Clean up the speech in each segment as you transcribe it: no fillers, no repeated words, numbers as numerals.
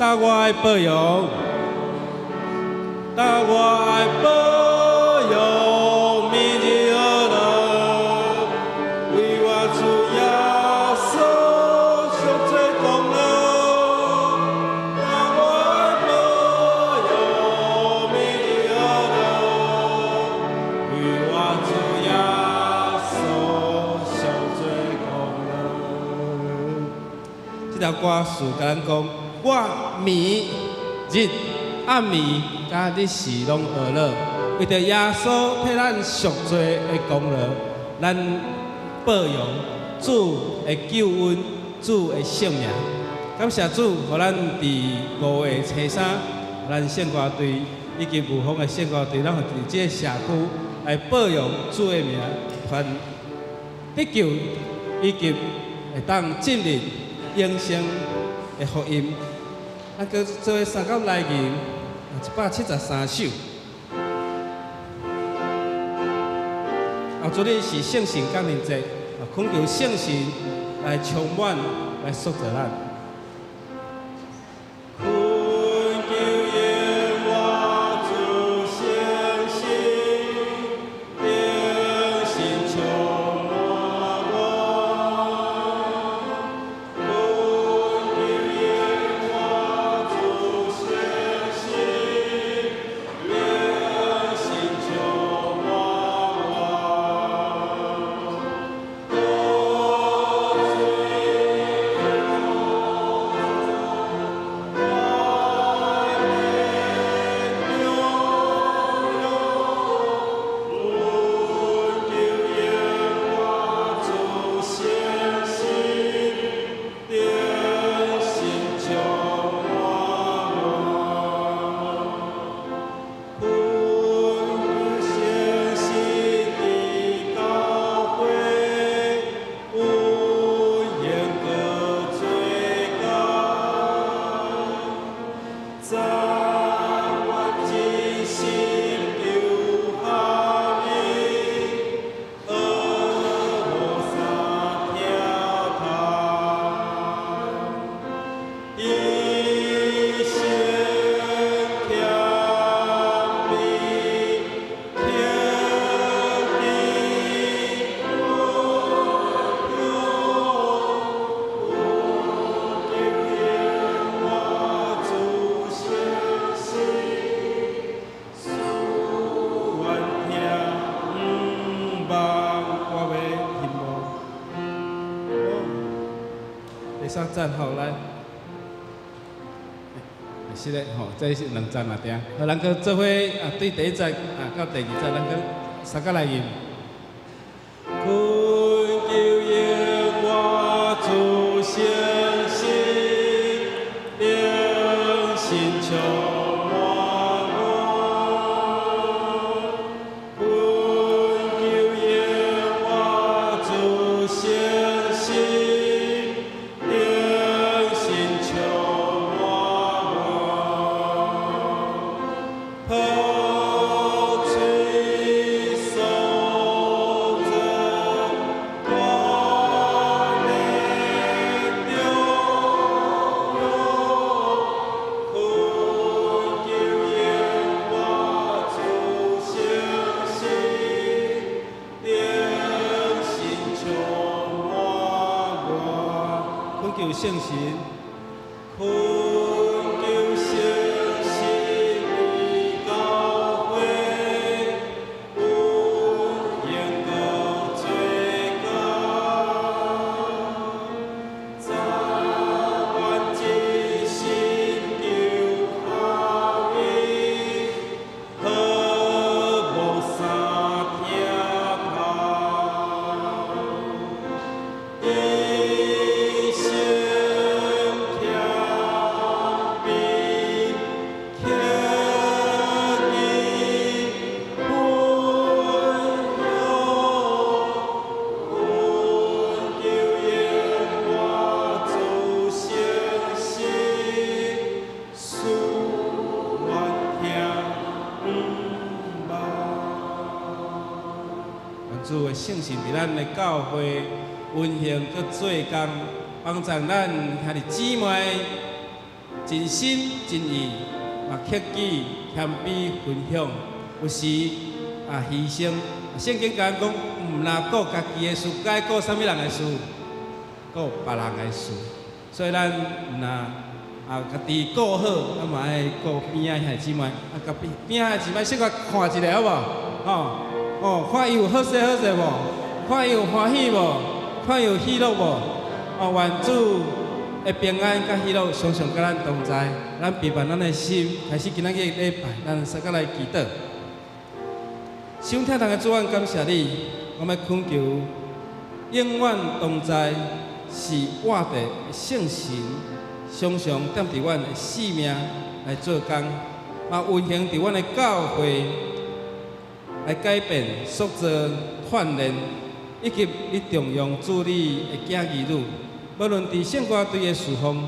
但我愛報揚，但我愛報揚，暝日呵樂，為我主耶穌贖罪功勞。但我愛報揚，暝日呵樂，為我主耶穌贖罪功勞。這條歌詞共咱講，我暝日暗暝佮日時攏呵樂，為著耶穌替咱贖罪的功勞，咱報揚主的救恩，主的聖名。感謝主，予咱佇5月初3，咱聖歌隊以及霧峰的聖歌隊，咱會佇這个社區來報揚主的名，傳得救以及會當進入永生的福音。咱閣做伙相佮來吟173首。後主日是聖神降臨節，懇求聖神來充滿，來塑造咱。懇求耶和華主聖神，靈神充滿我。懇求耶和華主聖神，靈神充滿我。多恳求耶和華主聖神，靈神充滿我。懇求聖神的教會，有閒閣做工，早晚真心求合一，呵無三疼痛。一生謙卑，虔敬溫柔，懇求耶和華主聖神，賜願聽毋忘我的希望。第三節吼，來。是的，吼，這是兩節嘛對。好，咱閣做伙啊，對第一節啊到第二節，咱閣相佮來吟。懇求耶和華主聖神，靈神充滿我。懇求耶和華主聖神，靈神充滿我。抱喙塑造我的中庸，懇求耶和華主聖神，靈神充滿我。懇求聖神，懇求聖神的教會，有閒閣做工，早晚真心求合一，呵無三疼痛。一生謙卑，虔敬溫柔，懇求耶和華主聖神，賜願聽毋忘。願主的聖神佇咱的教會運行閣做工，幫助咱兄弟姊妹盡心盡意，嘛克己謙卑分享，有時啊犧牲。聖經講講，毋若顧家己的事，該顧啥物人的事？顧別人的事。所以咱毋若啊家己顧好，咱嘛愛顧邊仔兄弟姊妹。啊，共邊邊仔姊妹小可看一下好無？吼哦，看伊有好勢好勢無？看伊有歡喜無？看伊有喜樂無？哦，願主的平安佮喜樂常常佮咱同在。咱備辦咱的心，開始今仔日禮拜，咱相佮來祈禱。傷疼痛的主，阮感謝你，我欲懇求永遠同在，是活的聖神，常常踮佇阮的生命來做工，嘛運行佇阮的教會，來改變、塑造、鍛鍊，以及你重用主你的囝兒女，無論佇聖歌隊的侍奉，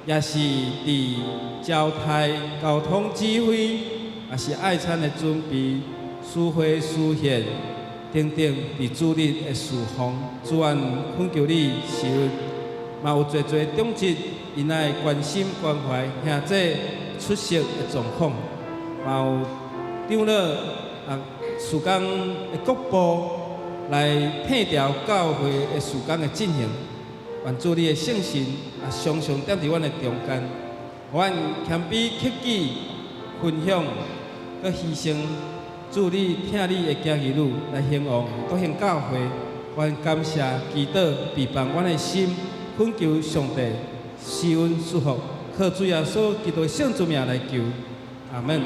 抑是佇交代、交通指揮，抑是愛餐的準備、司會司獻等等，佇主日的侍奉，主阮懇求你賜福，嘛有濟濟長執，𪜶愛關心關懷兄弟出席的狀況，嘛有長老啊，事工的各部來配調教會的事工的進行。願主你的聖神啊，常常踮佇阮的中間，予阮謙卑克己分享，閣犧牲。主你疼你的囝兒女來興旺，復興教會。阮感謝祈禱，備辦阮的心，懇求上帝施恩賜福，靠主耶穌基督聖主名來求，阿門。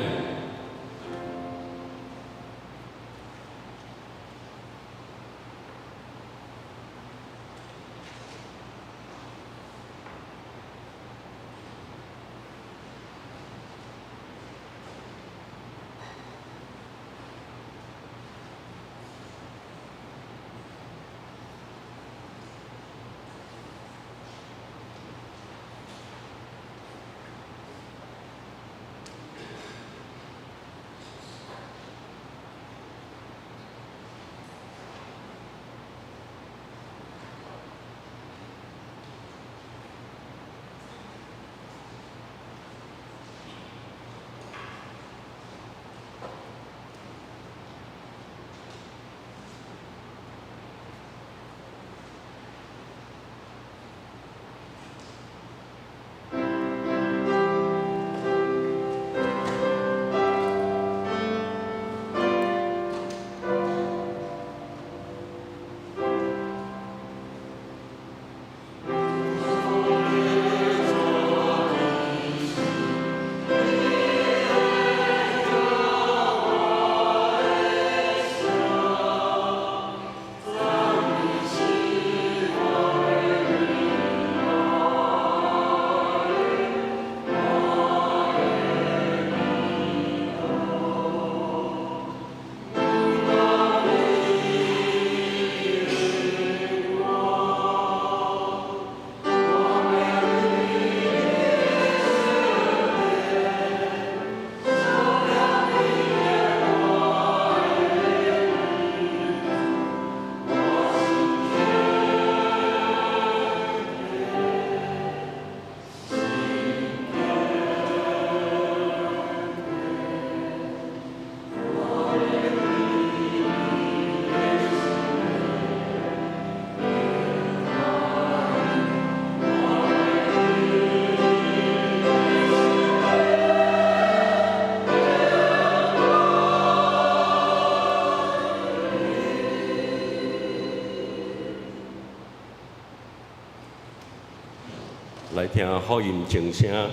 來聽福音靜聲。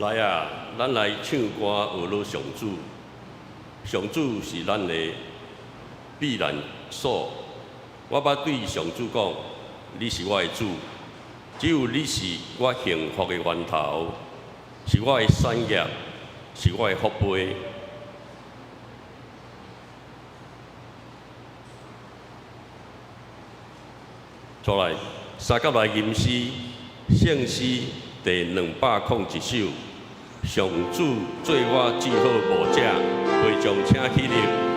來啊，咱來唱歌學樂上主。上主是咱的避難所。我捌對上主講：你是我的主，只有你是我幸福的源頭，是我的產業，是我的福杯。出來，三甲來吟詩，聖詩第201首。上主做我至好牧者，會眾請起立。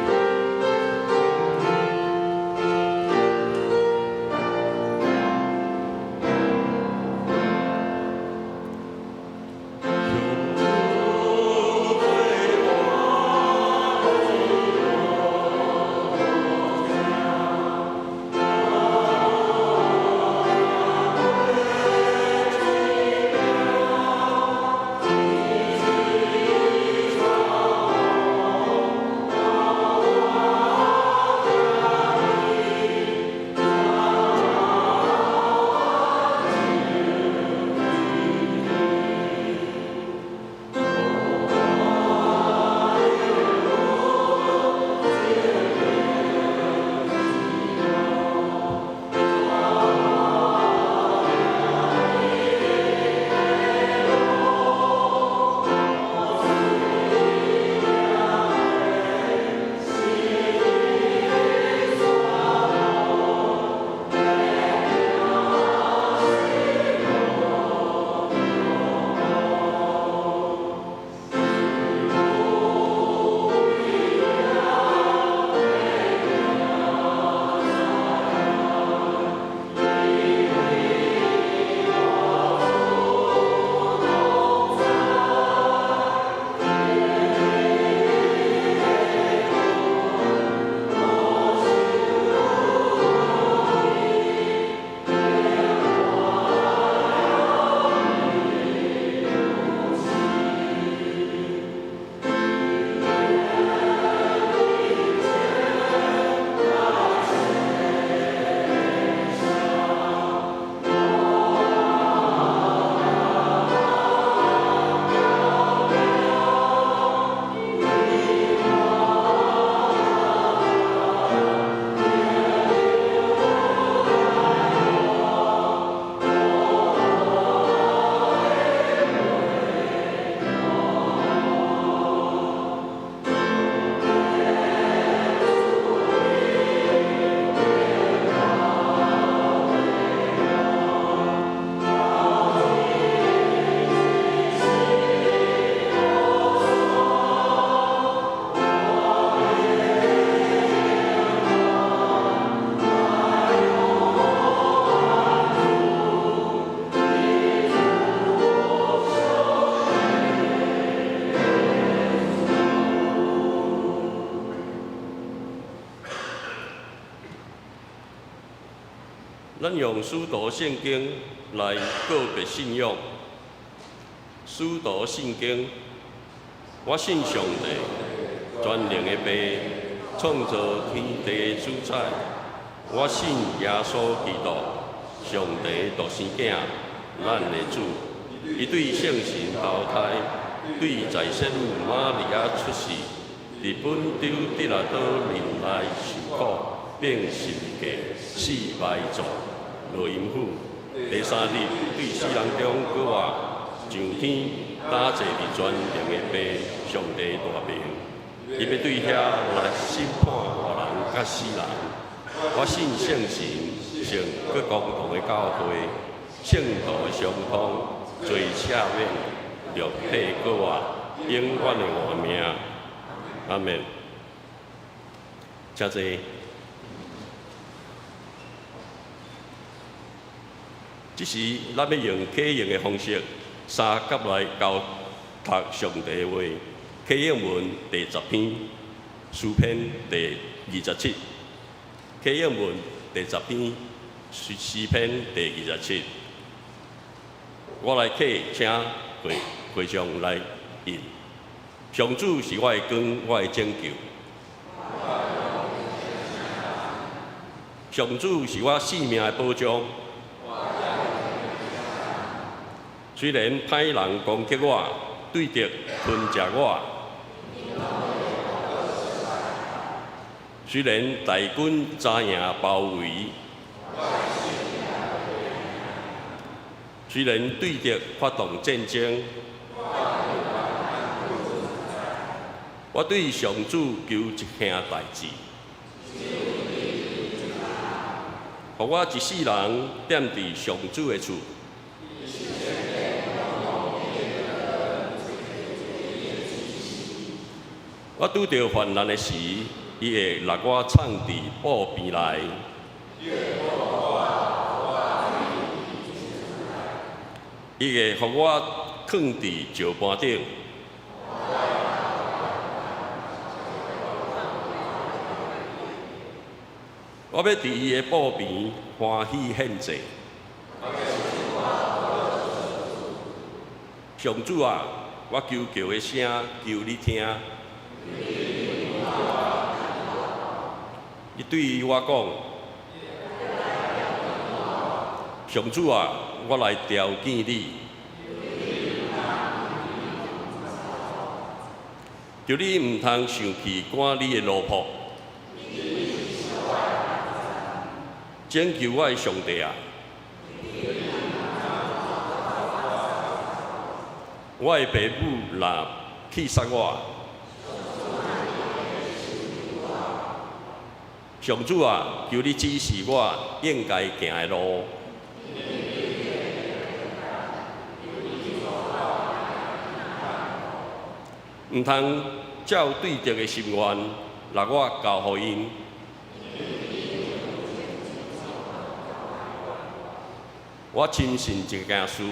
咱用使徒聖經來告別信仰。使徒聖經，我信上帝，全能的父，創造天地的主宰。我信耶穌基督，上帝獨生囝，咱的主。伊對聖神投胎，對在聖母瑪利亞出世，佇本丟彼拉多忍耐受苦，釘十字架，死埋葬，落陰府。第三日對死人中閣活，上天，搭坐佇全能的父上帝大明。伊欲對遐來審判活人佮死人。我信聖神，聖閣公同的教會，聖徒的相通，罪赦免，肉體閣活，永遠的活命。阿們。請坐。這時，咱欲用啟應的方式，三甲來交託上帝的話。啟應文第十篇，詩篇第27。啟應文第十篇，詩篇第27。我來啟，請會眾來應。上主是我的光，我的拯救。上主是我性命的保障。雖然歹人攻擊我，對敵吞食我，雖然大軍紮營包圍，雖然對敵發動戰爭，我對上主求一件代誌，予我一世人踮佇上主的厝。我拄著患難的時，伊會掠我藏佇布邊內，伊會予我囥佇石盤頂。我欲佇伊的布邊歡喜獻祭。上主啊，我求告的聲，求你聽。你對我講，上主啊，我來召見你。求你毋通生氣趕你的奴僕。拯救我的上帝啊！我的爸母若棄殺我，上主啊，求你指示我應該行的路。毋通照對敵的心願，掠我交予𪜶。我深信一件事，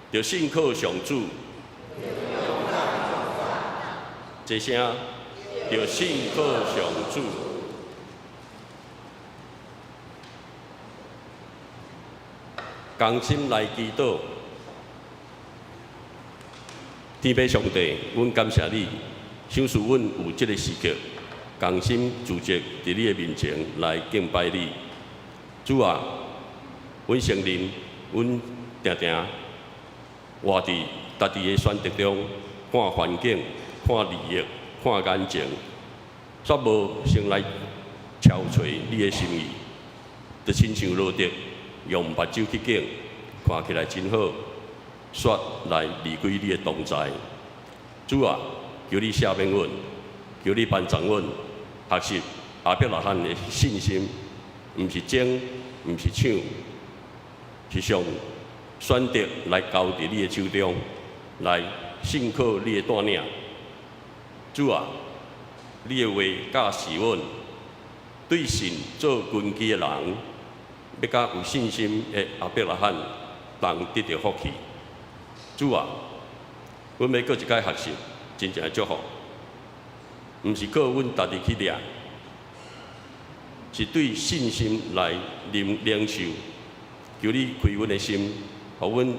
著信靠上主。齊聲，著信靠上主。同心來祈禱，天父上帝，阮感謝你，賞賜阮有這个時刻，同心聚集佇你的面前來敬拜你。主啊，阮承認，阮定定活佇家己的選擇中，看環境、看利益、看眼前，煞無先來敲揣你的心意，就親像羅得用目睭去景，看起來真好，煞來離開你的同在。主啊，求你赦免阮，求你幫助阮學習亞伯拉罕的信心，毋是爭，毋是搶，是上選擇來交佇你的手中，來信靠你的帶領。主啊，你的話教示阮，對信做根基的人，欲佮有信心的亞伯拉罕同得著福氣。主啊，阮欲閣一擺學習真正的祝福，毋是靠阮家己去掠，是對信心來領受。求你開阮的心，予阮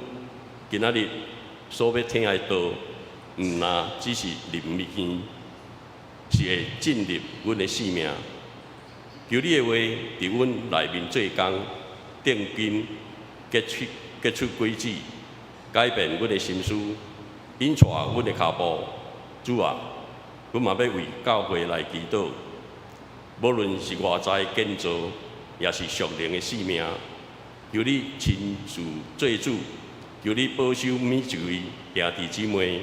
今仔日所欲聽的道，毋若只是入耳，是會進入阮的生命。求你的話佇阮內面做工，定根結出果子，改變阮的心思，引帶阮的跤步。主啊，阮嘛欲為教會來祈禱，無論是外在建造，抑是屬靈的生命，求你親自做主，求你保守每一位兄弟姊妹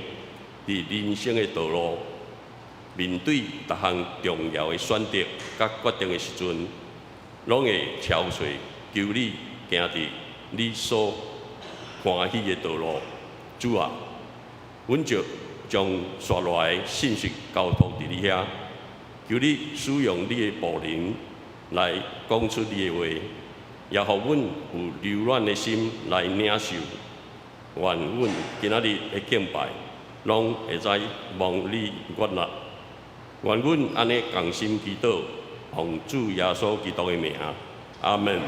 佇人生的道路，面對逐項重要的選擇佮決定的時陣，攏會敲揣求你行佇你所歡喜的道路。主啊，阮就將紲落來的信息交託佇你遐，求你使用你的僕人來講出你的話，也予阮有柔軟的心來領受。願阮今仔日的敬拜，攏會使蒙你悅納。願阮按呢仝心祈禱，奉主耶穌基督的名，阿們。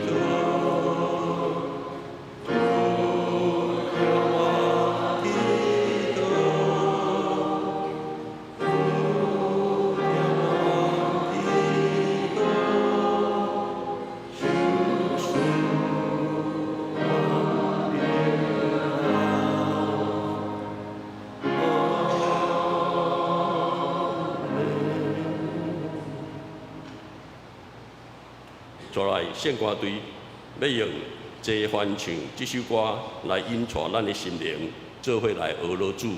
主，聽我祈禱。帶來聖歌隊欲用《齊歡唱》這首歌來引帶咱的心靈，做伙來呵咾主。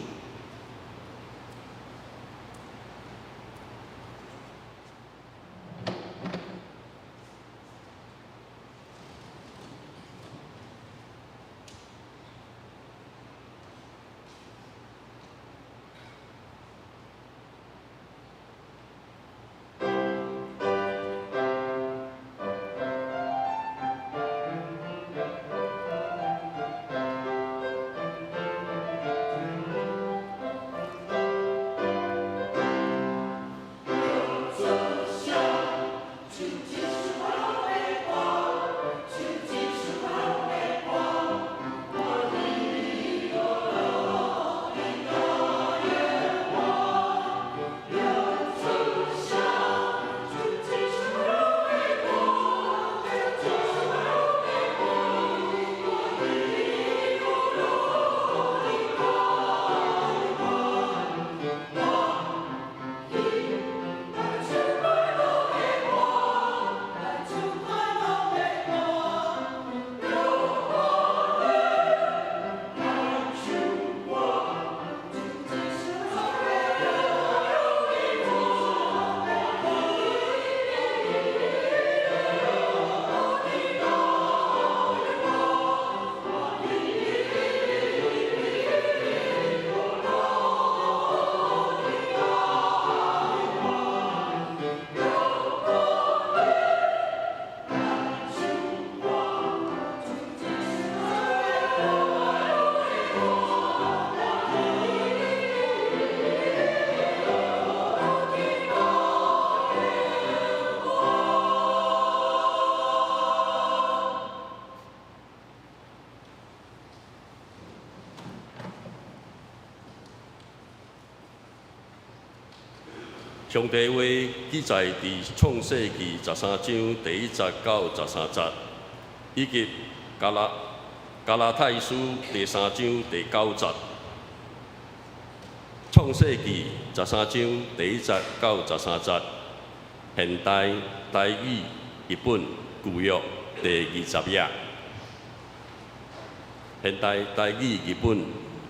上帝話記載佇創世記十三章第一節到十三節，以及加拉加拉太書第三章第九節。創世記十三章第一節到十三節，現代台語譯本舊約第二十頁。現代台語譯本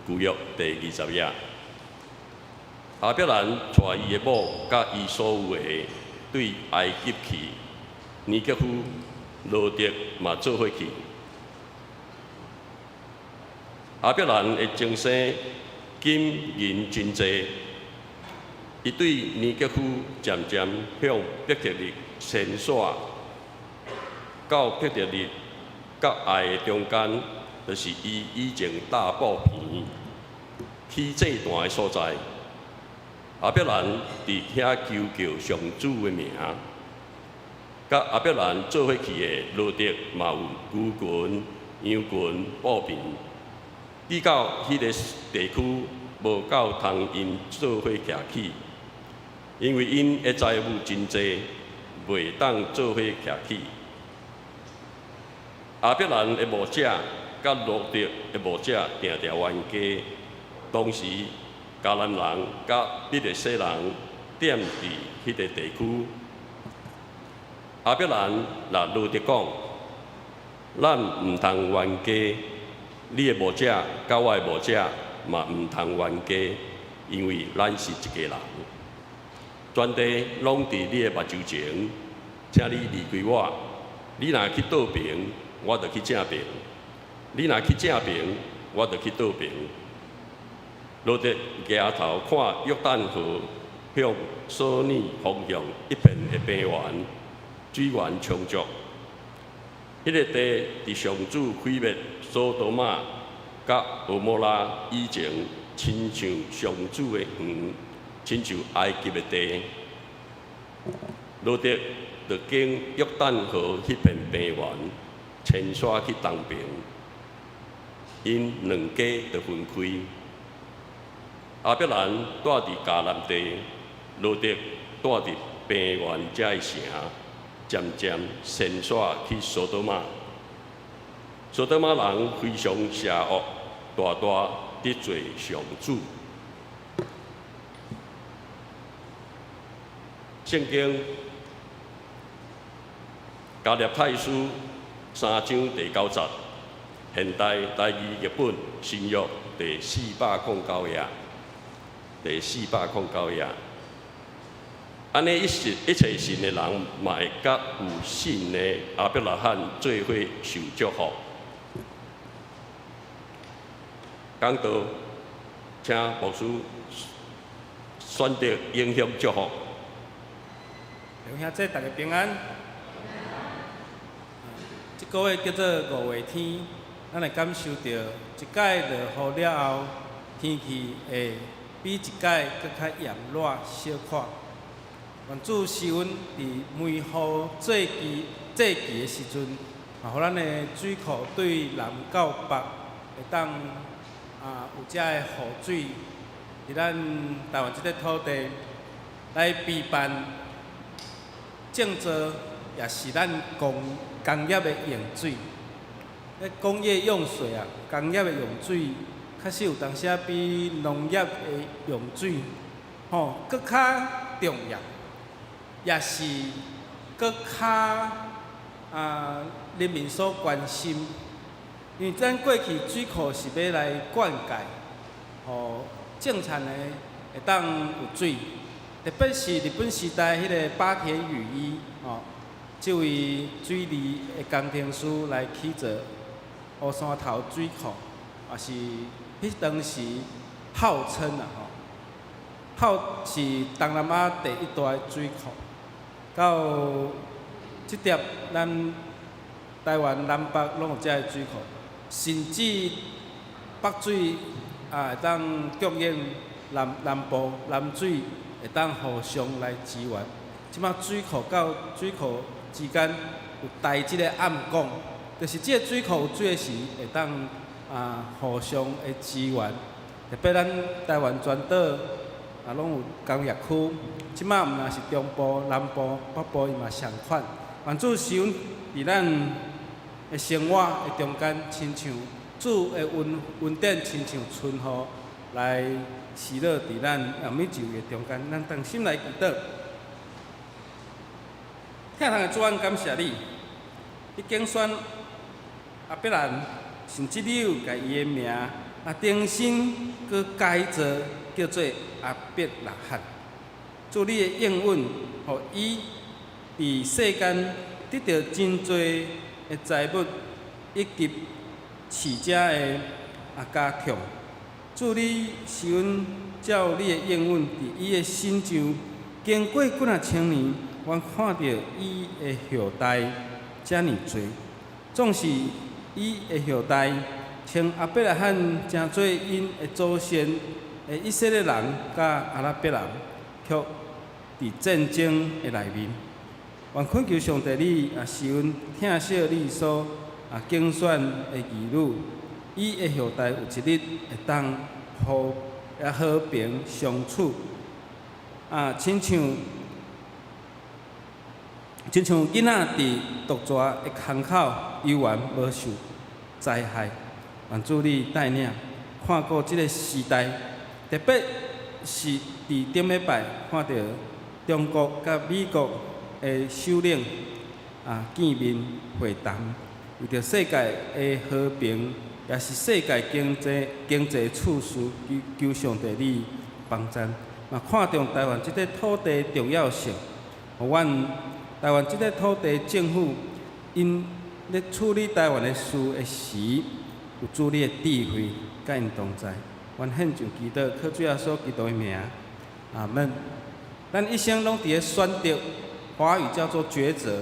舊約第二十頁。亞伯蘭帶伊的某佮伊所有的對埃及去，尼格夫羅得嘛做伙去。亞伯蘭的終生金銀真濟，伊對尼格夫漸漸向伯特利遷徙，到伯特利佮愛的中間，就是伊以前搭布棚起祭壇的所在。亞伯蘭佇遐求叫上主的名，佮亞伯蘭做伙去的羅得嘛有牛群、羊群、布棚。直到彼個地區無夠通𪜶做伙徛起，因為𪜶的財物真濟，袂當做伙徛起。亞伯蘭的牧者佮羅得的牧者定定冤家，當時，迦南人佮比利洗人踮佇彼个地區。亞伯蘭若羅得講：咱毋通冤家，你的牧者佮我的牧者嘛毋通冤家，因為咱是一家人。全地攏佇你的目睭前，請你離開我。你若去倒爿，我就去正爿；你若去正爿，我就去倒爿。羅得舉頭看約旦河向索爾方向一片的平原，水源充足。彼個地佇上主毀滅所多瑪佮蛾摩拉以前，親像上主的園，親像埃及的地。羅得就經約旦河彼片平原，遷徙去東爿。𪜶兩家就分開。亞伯蘭住佇迦南地，羅得住佇平原遮的城，漸漸遷徙去所多瑪。所多瑪人非常邪惡，大大得罪上主。聖經加拉太書三章第九節，現代台語譯本新約第四百空九頁，第四百空九頁。按呢，一切信的人，嘛會佮有信的亞伯拉罕做伙受祝福。講道，請牧師選擇影響祝福。弟兄姊妹，大家平安。這個月叫做五月天，咱會感受著一擺落雨了後，天氣會比一擺閣較炎熱小可。願主賜阮佇梅雨季節的時陣，啊，予咱的水庫對南到北會當有遮的雨水，佇咱台灣這塊土地來備辦種作，也是咱工業的用水。咧工業用水啊，工業的用水，確實有當時仔比農業的用水，吼，閣較重要，也是閣較人民所關心。因為咱過去水庫是欲來灌溉，予種田的會當有水。特別是日本時代彼个八田與一，吼，這位水利的工程師來起造烏山頭水庫，也是彼當時號稱啊吼，號是東南亞第一大的水庫。到這粒咱台灣南北攏有遮的水庫，甚至北水也會當供應南部，南水會當互相來支援。這擺水庫佮水庫之間有台這个暗管，就是這个水庫有水的時，會當互相的支援。特別咱台灣全島啊，攏有工業區，這擺毋但是中部、南部、北部，伊嘛相款。願主賜阮佇咱的生活的中間，親像主的恩典，親像春雨來施落佇咱每一位的中間。咱同心來祈禱。疼痛的主，阮感謝你，你揀選亞伯蘭，甚至你有共伊的名重新閣改做叫做亞伯拉罕。主你的應允，予伊佇世間得著真濟的財物，以及飼者的家畜。主你賜阮照你的應允，佇伊的身上經過幾若千年，阮看著伊的後代遮爾濟，總是伊的後代，稱亞伯拉罕成做𪜶的祖先的以色列人佮阿拉伯人，卻佇戰爭的內面。願懇求上帝你賜阮疼惜你所揀選的兒女，伊的後代有一日會當和平相處，親像囡仔佇毒蛇的空口猶原無受災害。願主你帶領看顧這个時代，特別是佇頂禮拜看著中國佮美國的首領見面會談，為著世界的和平，也是世界經濟秩序，求上帝你幫贊。嘛看重台灣這塊土地重要性，予阮台灣這塊土地政府，𪜶咧處理台灣的事的時，有主你的智慧，佮𪜶同在。阮獻上祈禱，靠主耶穌基督的名，阿門。咱一生攏佇咧選擇，華語叫做抉擇，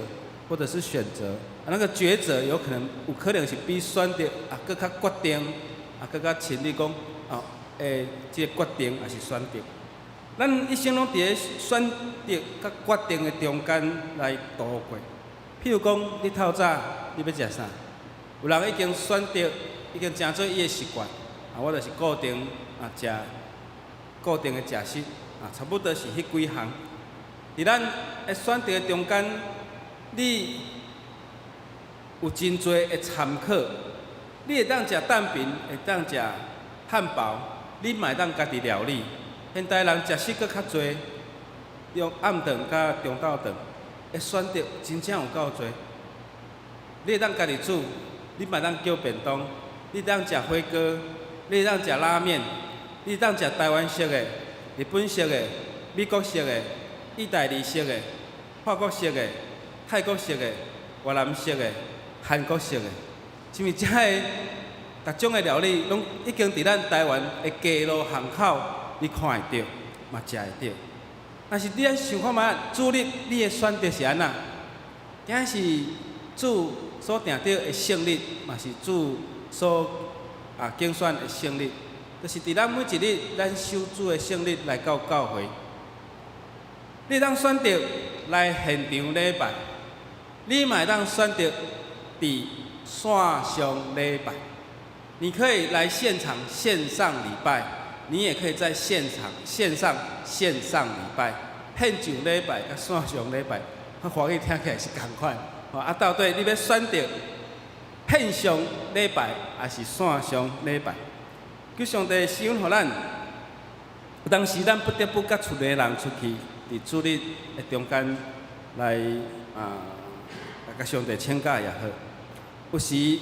或者是選擇。那個抉擇有可能是比選擇閣較決定，閣較親你講，哦，這个決定抑是選擇。咱一生攏佇咧選擇佮決定的中間來度過。譬如講，你透早你欲食啥？有人已經選擇，已經成做伊的習慣。我就是固定食固定的食食，差不多是彼幾項。佇咱的選擇的中間，你有真濟的參考。你會當食蛋餅，會當食漢堡，你嘛會當家己料理。現代人食食閣較濟，用暗頓佮中晝頓，的選擇真正有夠濟。你會當家己煮，你嘛會當叫便當，你會當食火鍋，你會當食拉麵，你會當食台灣式的、日本式的、美國式的、意大利式的、法國式的、泰國式的、越南式的、韓國式的，是毋是？這个逐種的料理，攏已經佇咱台灣的街路巷口，你看會著，嘛食會著。但是你愛想看覓，主日你的選擇是按怎？今仔是主所定著的聖日，嘛是主所揀選的聖日，就是佇咱每一日，咱守主的聖日來到教會。你會當選擇來現場禮拜，你嘛會當選擇佇線上禮拜。你可以來現場線上禮拜，你也可以在現場線上線上禮拜。現場禮拜佮線上禮拜，我華語聽起來是仝款。啊，到底你欲選擇現場禮拜，抑是線上禮拜？求上帝施恩予咱，有當時咱不得不佮厝內人出去，佇主日的中間來來共上帝請假也好。有時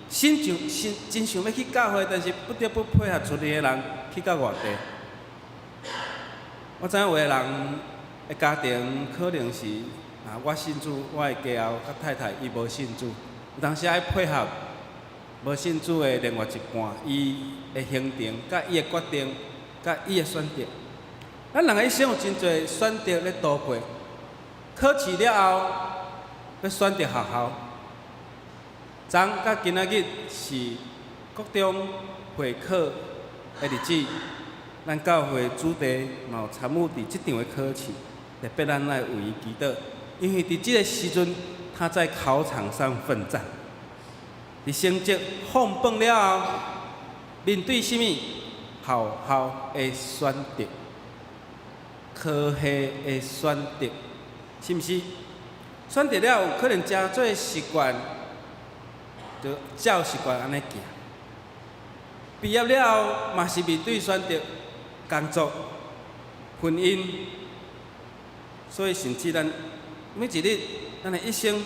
心就心真想欲去教會，但是不得不配合厝內的人去到外地。我知影有的人的家庭可能是我信主，我的家后佮太太伊無信主，有當時愛配合無信主的另外一半，伊的行程、佮伊的決定、佮伊的選擇。咱人的一生有真濟選擇咧度過，考試了後欲選擇學校。昨佮今仔日是國中會考的日子，咱教會主題嘛有參與佇這場的考試，特別咱來為伊祈禱，因為佇這个時陣，他在考場上奮戰，佇成績放榜了後，面對啥物學校的選擇、科系的選擇，是毋是？選擇了有可能誠濟習慣，就照習慣按呢行。畢業了後，嘛是面對選擇工作、婚姻，所以甚至咱每一日，咱的一生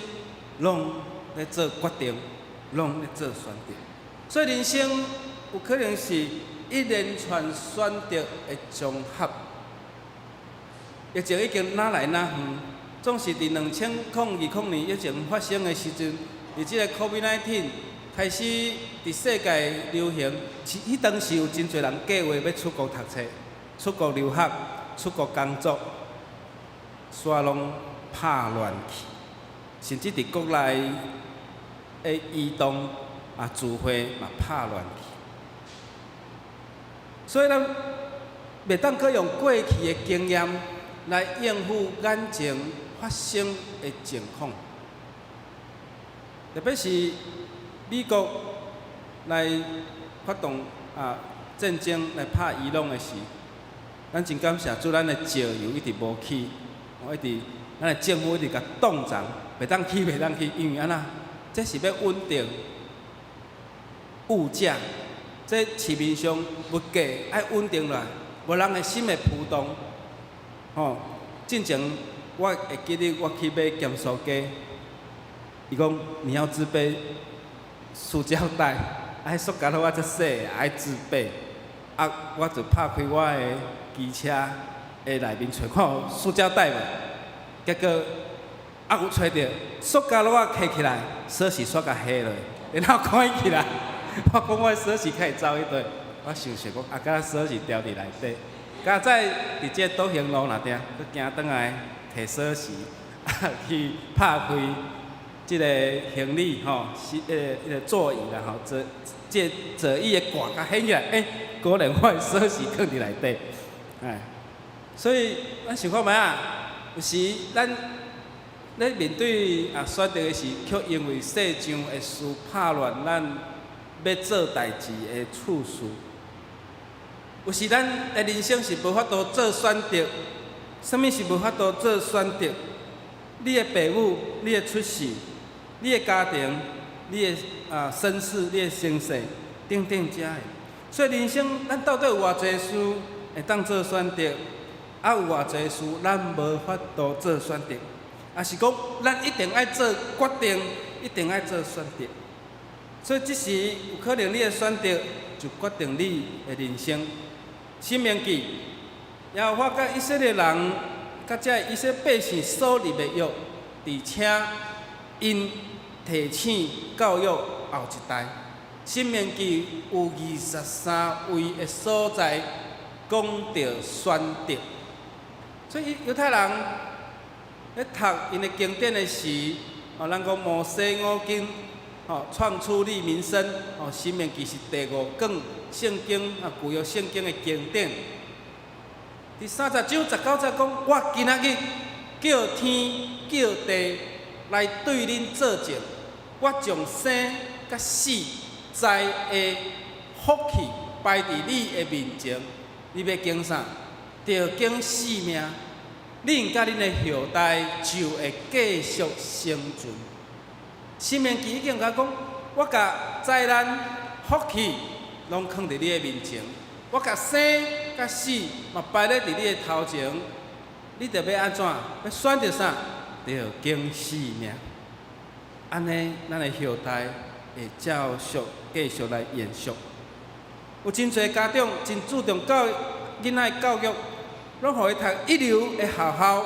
攏咧做決定，攏咧做選擇。所以人生有可能是一連串選擇的綜合。疫情已經哪來哪遠，總是佇2020年疫情發生的時陣，佇這个 COVID-19 開始佇世界流行，是彼當時有真濟人計劃欲出國讀冊、出國留學、出國工作，煞攏拍亂去，甚至佇國內的移動聚會嘛拍亂去。所以咱袂當閣用過去的經驗來應付眼前發生的情況，特別是美國來發動戰爭來拍伊朗的時，咱真感謝主，咱的石油一直無起，一直咱的政府一直共擋著，袂當起，袂當起，因為按怎？這是欲穩定物價，這市面上物價愛穩定落來，無人的心會浮動。吼，進前我會記得我去買鹹酥雞，伊講你要自備塑膠袋，啊，彼塑膠袋遮細，愛自備。啊，我就拍開我的機車的內面揣看有塑膠袋無，結果有揣著，塑膠袋摕起來，鎖匙煞共下落，然後關起來。我講我的鎖匙會走去佗，我想想講，啊，敢若鎖匙掉佇內底，佳哉佇這個倒行路若定，閣行轉來提鎖匙，去拍開這个行李吼，是彼个座椅啦吼，座這座椅的蓋共掀起來，果然我的鎖匙囥佇內底，所以咱想看覓啊？有時咱咧面對選擇的時，卻因為世上的事拍亂咱欲做代誌的次序。有時咱的人生是無法度做選擇，啥物是無法度做選擇？你的爸母、你的出世、你的家庭、你的身世、你的身世等等遮的。所以人生咱到底有偌濟事會當做選擇？有偌濟事咱無法度做選擇？抑是講咱一定愛做決定，一定愛做選擇。所以這時有可能你的選擇就決定你的人生。申命記，耶和華佮以色列人，佮這以色列百姓所立的約，而且𪜶提醒教育後一代。申命記有23位的所在講著選擇，所以猶太人咧讀𪜶的經典的時，哦，咱講摩西五經，吼，創出利民申，吼，申命記是第五卷聖經啊，舊約聖經的經典。佇30章19節講，我今仔日叫天叫地來對恁作證，我將生佮死災禍福氣擺佇你的面前，你欲揀啥？著揀性命，恁佮恁的後代就會繼續生存。申命記已經共講，我共災難福氣攏囥佇你的面前，我共生佮死嘛擺咧佇你的頭前，你著欲按怎？欲選擇啥？著揀性命。按呢，咱的後代會照續繼續來延續。有真濟家長真注重教囡仔的教育，攏予伊讀一流的學校，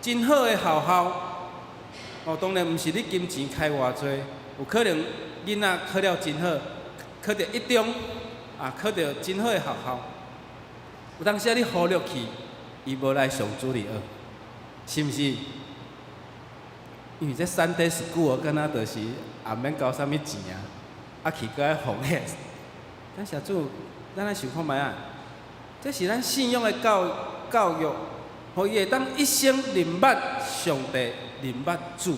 真好的學校。哦，當然毋是你金錢開偌濟，有可能囡仔考了真好，考著一中，啊，考著真好的學校。有當時啊，你忽略去，伊無來上主日學，是毋是？因為這 Sunday school 敢若就是也免交啥物錢啊，啊去閣愛奉獻。感謝主，咱來想看覓啊？這是咱信仰的教育，予伊會當一生認捌上帝，認捌主。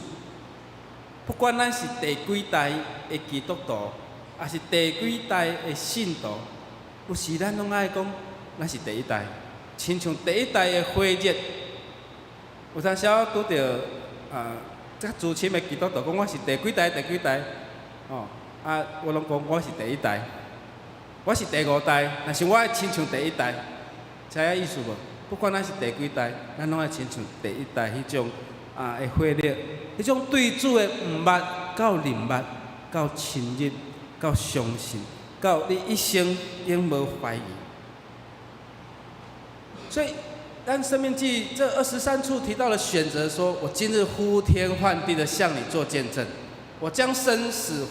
不管咱是第幾代的基督徒，抑是第幾代的信徒，有時咱攏愛講，咱是第一代，親像第一代的火熱。有當時我拄著啊，較資深的基督徒講我是第幾代，第幾代，哦，啊，我攏講我是第一代，我是第五代，但是我愛親像第一代，知影意思無？不管咱是第幾代，咱攏愛親像第一代彼種啊的火熱，彼種對主的毋捌到認捌，到親入，到相信，到你一生永無懷疑。所以，當申命記這23處提到了選擇，說我今日呼天喚地的向你做見證，我將生死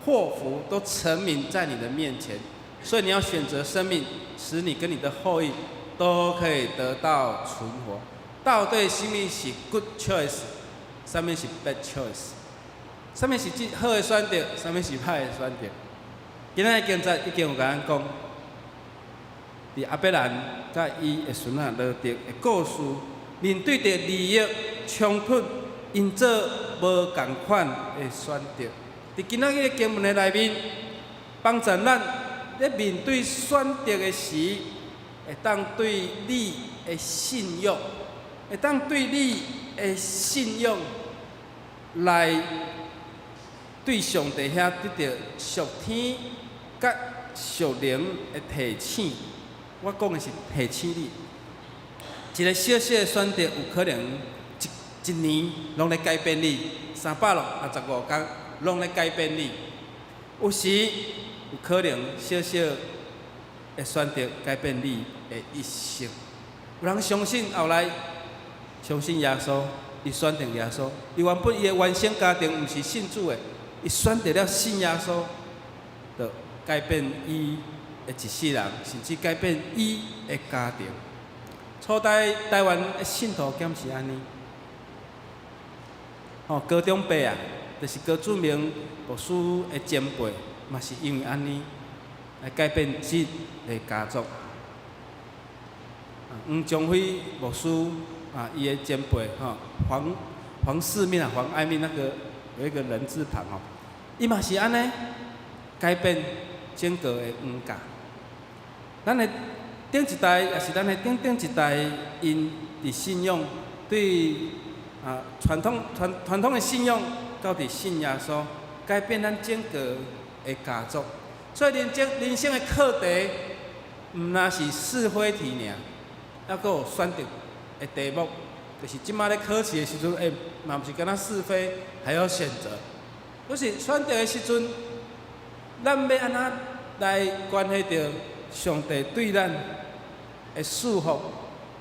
禍福都陳明在你的面前，所以你要選擇生命，使你跟你的後裔都可以得到存活。到底啥物是 good choice，啥物是 bad choice？啥物是好的選擇，啥物是歹的選擇？今仔日經節已經有共咱講，佇亞伯蘭佮伊的孫仔羅得的故事，面對著利益衝突，𪜶做無仝款的選擇。佇今仔日的經文的內面，幫助咱咧面對選擇的時，會當對你的信仰，會當對你的信仰來對上帝遐得著屬天佮屬靈的提醒。我講的是提醒你，一個小小的選擇，有可能一年攏咧改變你，365天攏咧改變你。有時有可能小小的選擇改變你的一生。有人相信後來相信耶穌，伊選擇耶穌。伊原本伊的原生家庭毋是信主的，伊選擇了信耶穌，就改變伊的一世人，甚至改變伊的家庭。初代台灣的信徒敢是按呢？吼，高長伯啊，就是高志明牧師的前輩，嘛是因為按呢來改變這个家族。黃宗輝牧師啊，伊的前輩吼，黃世明啊，黃愛民那個有一個人字旁吼，伊嘛是按呢改變整個的黃家。咱的頂一代，抑是咱的頂頂一代，𪜶佇信仰對啊傳統的信仰，到佇信耶穌，改變咱整個的家族。所以人生的課題，毋但是是非題爾，猶閣有選擇的題目，就是這馬咧考試的時陣，欸，嘛毋是干焦是非，還有選擇。就是選擇的時陣，咱欲按怎來關係著上帝對咱的祝福，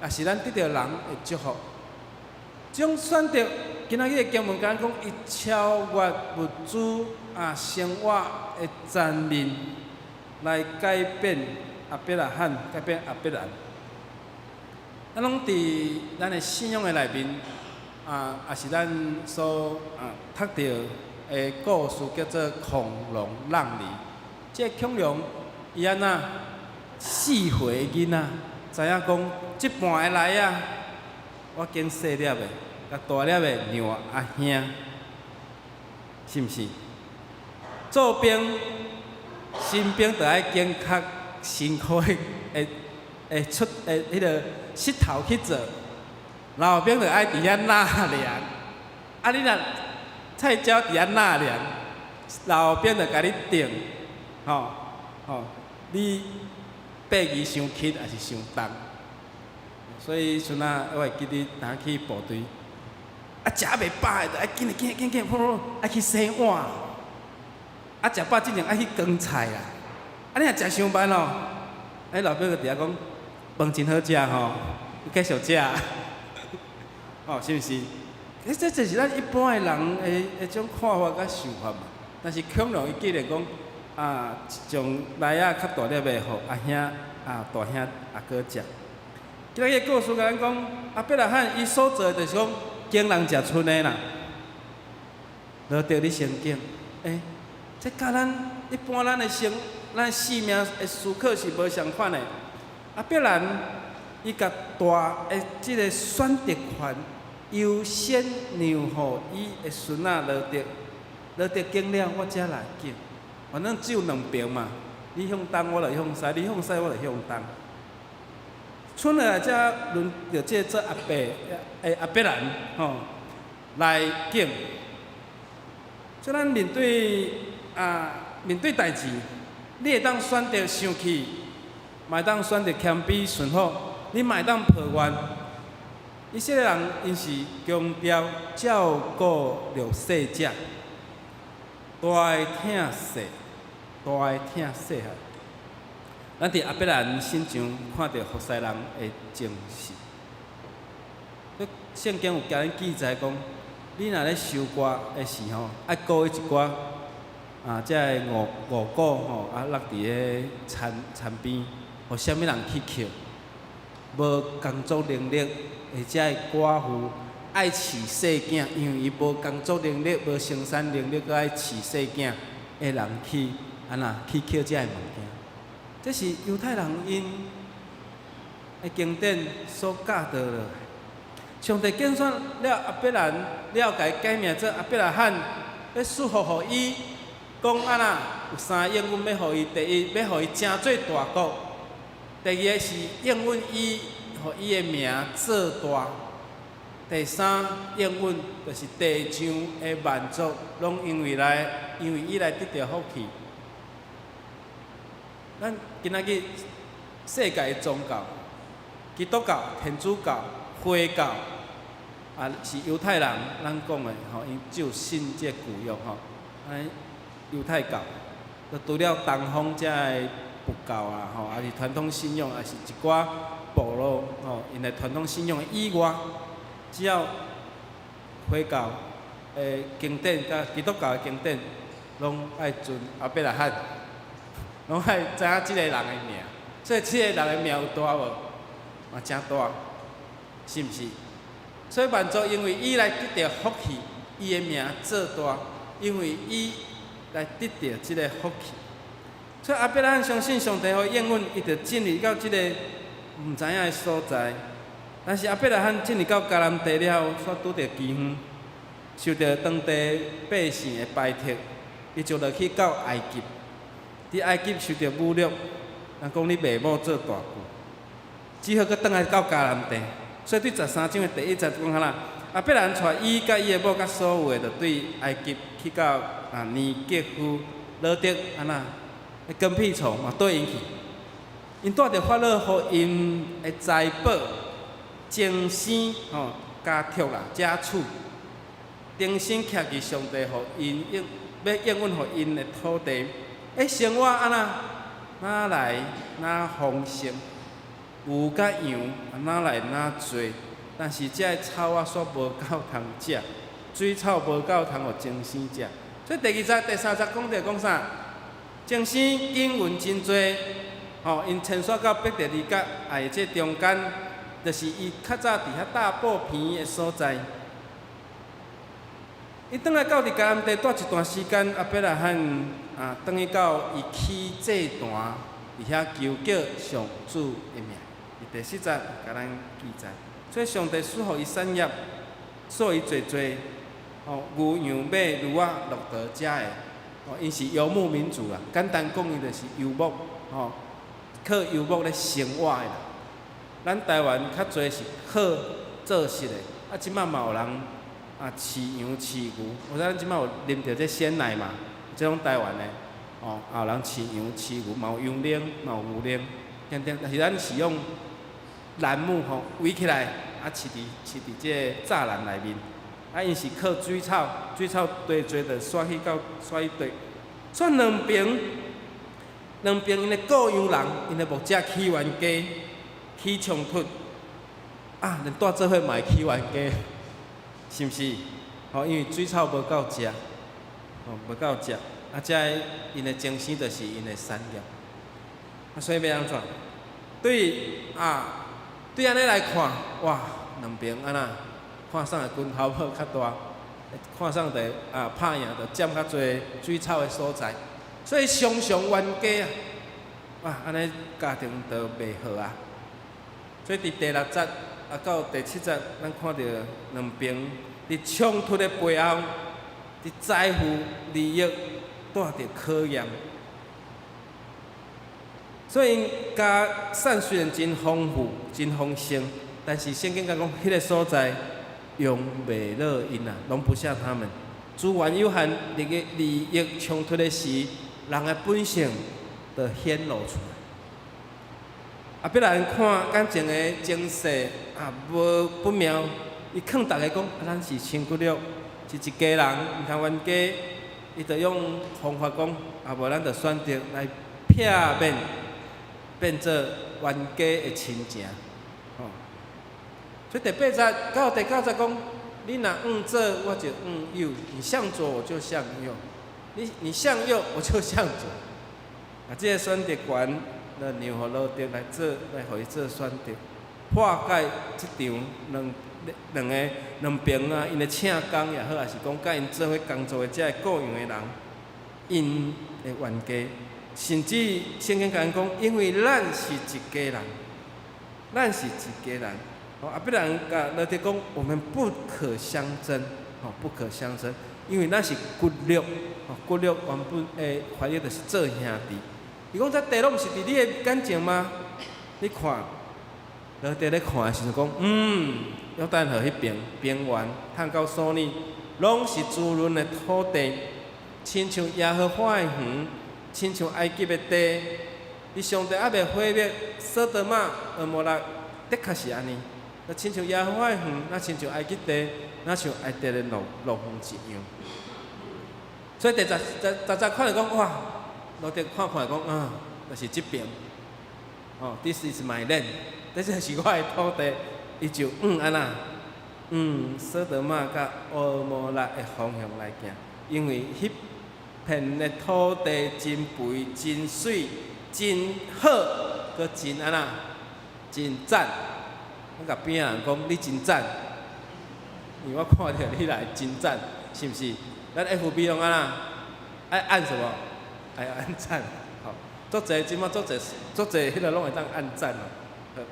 抑是咱得著人的祝福。這種選擇，今仔日的經文共咱講，伊超越物質啊生活的層面，來改變亞伯拉罕，改變亞伯蘭。咱攏佇咱的信仰的內面，啊，抑是咱所啊讀著的故事，叫做孔融讓梨。這個孔融，伊按怎4歲的囡仔，知影講這盤的梨仔，我揀細粒的，共大粒的讓阿兄，是毋是？做兵，新兵著愛揀較辛苦的，會會出會彼个膝頭去做，老兵著愛佇遐納涼。啊，你若菜鳥佇遐納涼，老兵就共你定，吼吼，你爬魚傷輕抑是傷重？所以陣仔我會記得當去部隊，啊，食袂飽的，著愛緊緊緊緊，噗噗，愛去洗碗。啊，食飽之前愛去扛菜啊！啊，你若食傷慢哦，彼老兵就佇遐講，飯真好食吼，你繼續食。哦，是毋是？欸，這就是咱一般的人的彼種看法佮想法嘛。但是恐龍伊既然講啊，將梨仔較大粒的予阿兄啊大兄阿哥食。今仔日故事共咱講，亞伯拉罕伊所做的就是講，揀人食賰的啦。羅得你先揀，欸，這佮咱一般咱的生、咱性命的思考是無相仝的。亞伯蘭伊共大的這个選擇權優先讓予伊的孫仔羅得，羅得揀了，我才來揀。反正只有兩爿嘛，你向東，我就向西；你向西，我就向東。賰落來才輪著這個做阿伯，欸，亞伯蘭吼來揀。所以咱面對啊面對代誌，你會當選擇生氣，嘛會當選擇謙卑順服，你嘛會當抱怨。以色列人𪜶是強調照顧著細者，大的疼細，大的疼細漢。咱佇亞伯蘭身上看著服侍人的精神。聖經有共咱記載講，你若咧收割的時候，愛顧彼一寡啊，這个五五穀吼，啊落佇咧田田邊，予啥物人去抾？無工作能力，或者的寡婦愛飼細囝，因為伊無工作能力、無生產能力，閣愛飼細囝的人去按怎去抾這个物件？這是猶太人𪜶的經典所教導落來。上帝揀選了亞伯蘭，了共伊改名做亞伯拉罕，欲賜福予伊，講按怎有三個應允欲予伊：第一，欲予伊成做大國；第二个是應允伊，予伊的名做大；第三應允就是地上的萬族攏因為伊來得著福氣。咱今仔日世界的宗教，基督教、天主教、回教，啊是猶太人，咱講的吼，𪜶只有信這個舊約吼。按呢猶太教，就除了東方這个佛教啊吼，抑是傳統信仰，抑是一寡部落吼，𪜶的傳統信仰以外，只要回教的經典佮基督教的經典，攏愛尊亞伯拉罕，攏愛知影這个人的名。所以這个人的名有大無？嘛誠大，是毋是？所以萬族因為伊來得著福氣，伊的名做大，因為伊來得著這个福氣。所以亞伯拉罕相信上帝予伊應允，伊就進入到這个毋知影的所在。但是亞伯拉罕進入到迦南地了後，煞拄著饑荒，受著當地百姓的排斥，伊就落去到埃及。佇埃及受著侮辱，人講你賣某做大舅，只好閣轉來到迦南地。所以對13章的第一節講啥啦？亞伯蘭帶伊佮伊的某佮所有的，就對埃及去到啊尼格夫羅得按怎？跟屁蟲嘛綴𪜶去，𪜶帶著法老予𪜶的財寶、精生吼，家畜啦，家畜，重新徛佇上帝予𪜶應欲應允予𪜶的土地，欸，生活按怎？若來若豐盛，牛佮羊若來若濟，但是這个草仔煞無夠通食，水草無夠通予精生食。所以第二節、第三節講著講啥？精生經文真濟，吼，𪜶遷徙到伯特利佮愛這中間，就是伊較早佇遐大布棚的所在。伊轉來到佇迦南地蹛一段時間，亞伯拉罕啊，轉去到伊起祭壇，佇遐求叫上主的名。佇第四節共咱記載，所以上帝賜予伊產業，賜予伊濟濟，吼，牛羊馬驢仔駱駝遮的，吼，𪜶是游牧民族啦。簡單講，伊就是游牧，吼，靠游牧咧生活的啦。咱台灣較濟是靠做實的，啊，這擺嘛有人啊飼羊飼牛，有咱這擺有啉著這鮮奶嘛，這攏台灣的，吼，也有人飼羊飼牛，嘛有羊奶，嘛有牛奶，對對，但是咱是用欄目吼圍起來，啊飼佇這個柵欄內面，啊𪜶是靠水草，水草堆濟就徙去到徙去對，所以兩爿兩爿𪜶的僱羊人，𪜶的牧者起冤家，起衝突，啊，連蹛做伙嘛會起冤家，是毋是？吼，因為水草無夠食，吼無夠食，啊，這𪜶的精神就是𪜶的產業，啊，所以欲按怎？對啊，對按呢來看，哇，兩爿按怎？看啥的拳頭母較大，看啥就啊拍贏就佔較濟水草的所在，所以常常冤家啊，哇，按呢家庭就袂和啊。所以佇第六節啊到第七節，咱看著兩爿佇衝突的背後，佇財富利益帶著考驗。所以家產雖然真豐富、真豐盛，但是聖經講講，彼個所在容袂落𪜶啊，容不下他們。資源有限、利益衝突的時，人的本性就顯露出來。亞伯蘭看感情的情勢啊，無不妙，伊勸逐家講：咱是親骨肉，是一家人，毋通冤家。伊就用方法講：啊，無咱就選擇來避免變做冤家的親情。吼，所以第八節到第九節講：你若向左，我就向右；你向左，我就向右；你向右，我就向左。啊，這個選擇權，就讓予羅得來做，來予伊做選擇，化解這場兩兩个兩爿啊，𪜶的請工也好，抑是講佮𪜶做伙工作的這个僱傭的人，𪜶的冤家，甚至聖經共咱講，因為咱是一家人，咱是一家人。哦，亞伯蘭共羅得講，我們不可相爭，吼，不可相爭，因為咱是骨肉，吼，骨肉原本的翻譯就是做兄弟。伊講這地攏毋是佇你的眼前嗎？你看，羅得咧看的時陣講，約旦河彼爿平原，通到掃尼，攏是滋潤的土地，親像耶和華的園，親像埃及的地。伊上帝猶未毀滅索多瑪、蛾摩拉，的確是按呢。若親像耶和華的園，若親像埃及地，若像伊甸的樂園一樣。所以第十十十節看著講，哇！羅得看看講，啊，就是這爿。哦，This is my land，這就是我的土地。伊就按怎？索多瑪佮蛾摩拉的方向來行，因為彼片的土地真肥、真媠、真好，閣真按怎？真讚。我共邊仔人講，你真讚，因為我看著你來真讚，是毋是？咱 FB 攏按怎？愛按什麼？愛按讚，吼！足濟這擺足濟足濟，彼个攏會當按讚哦。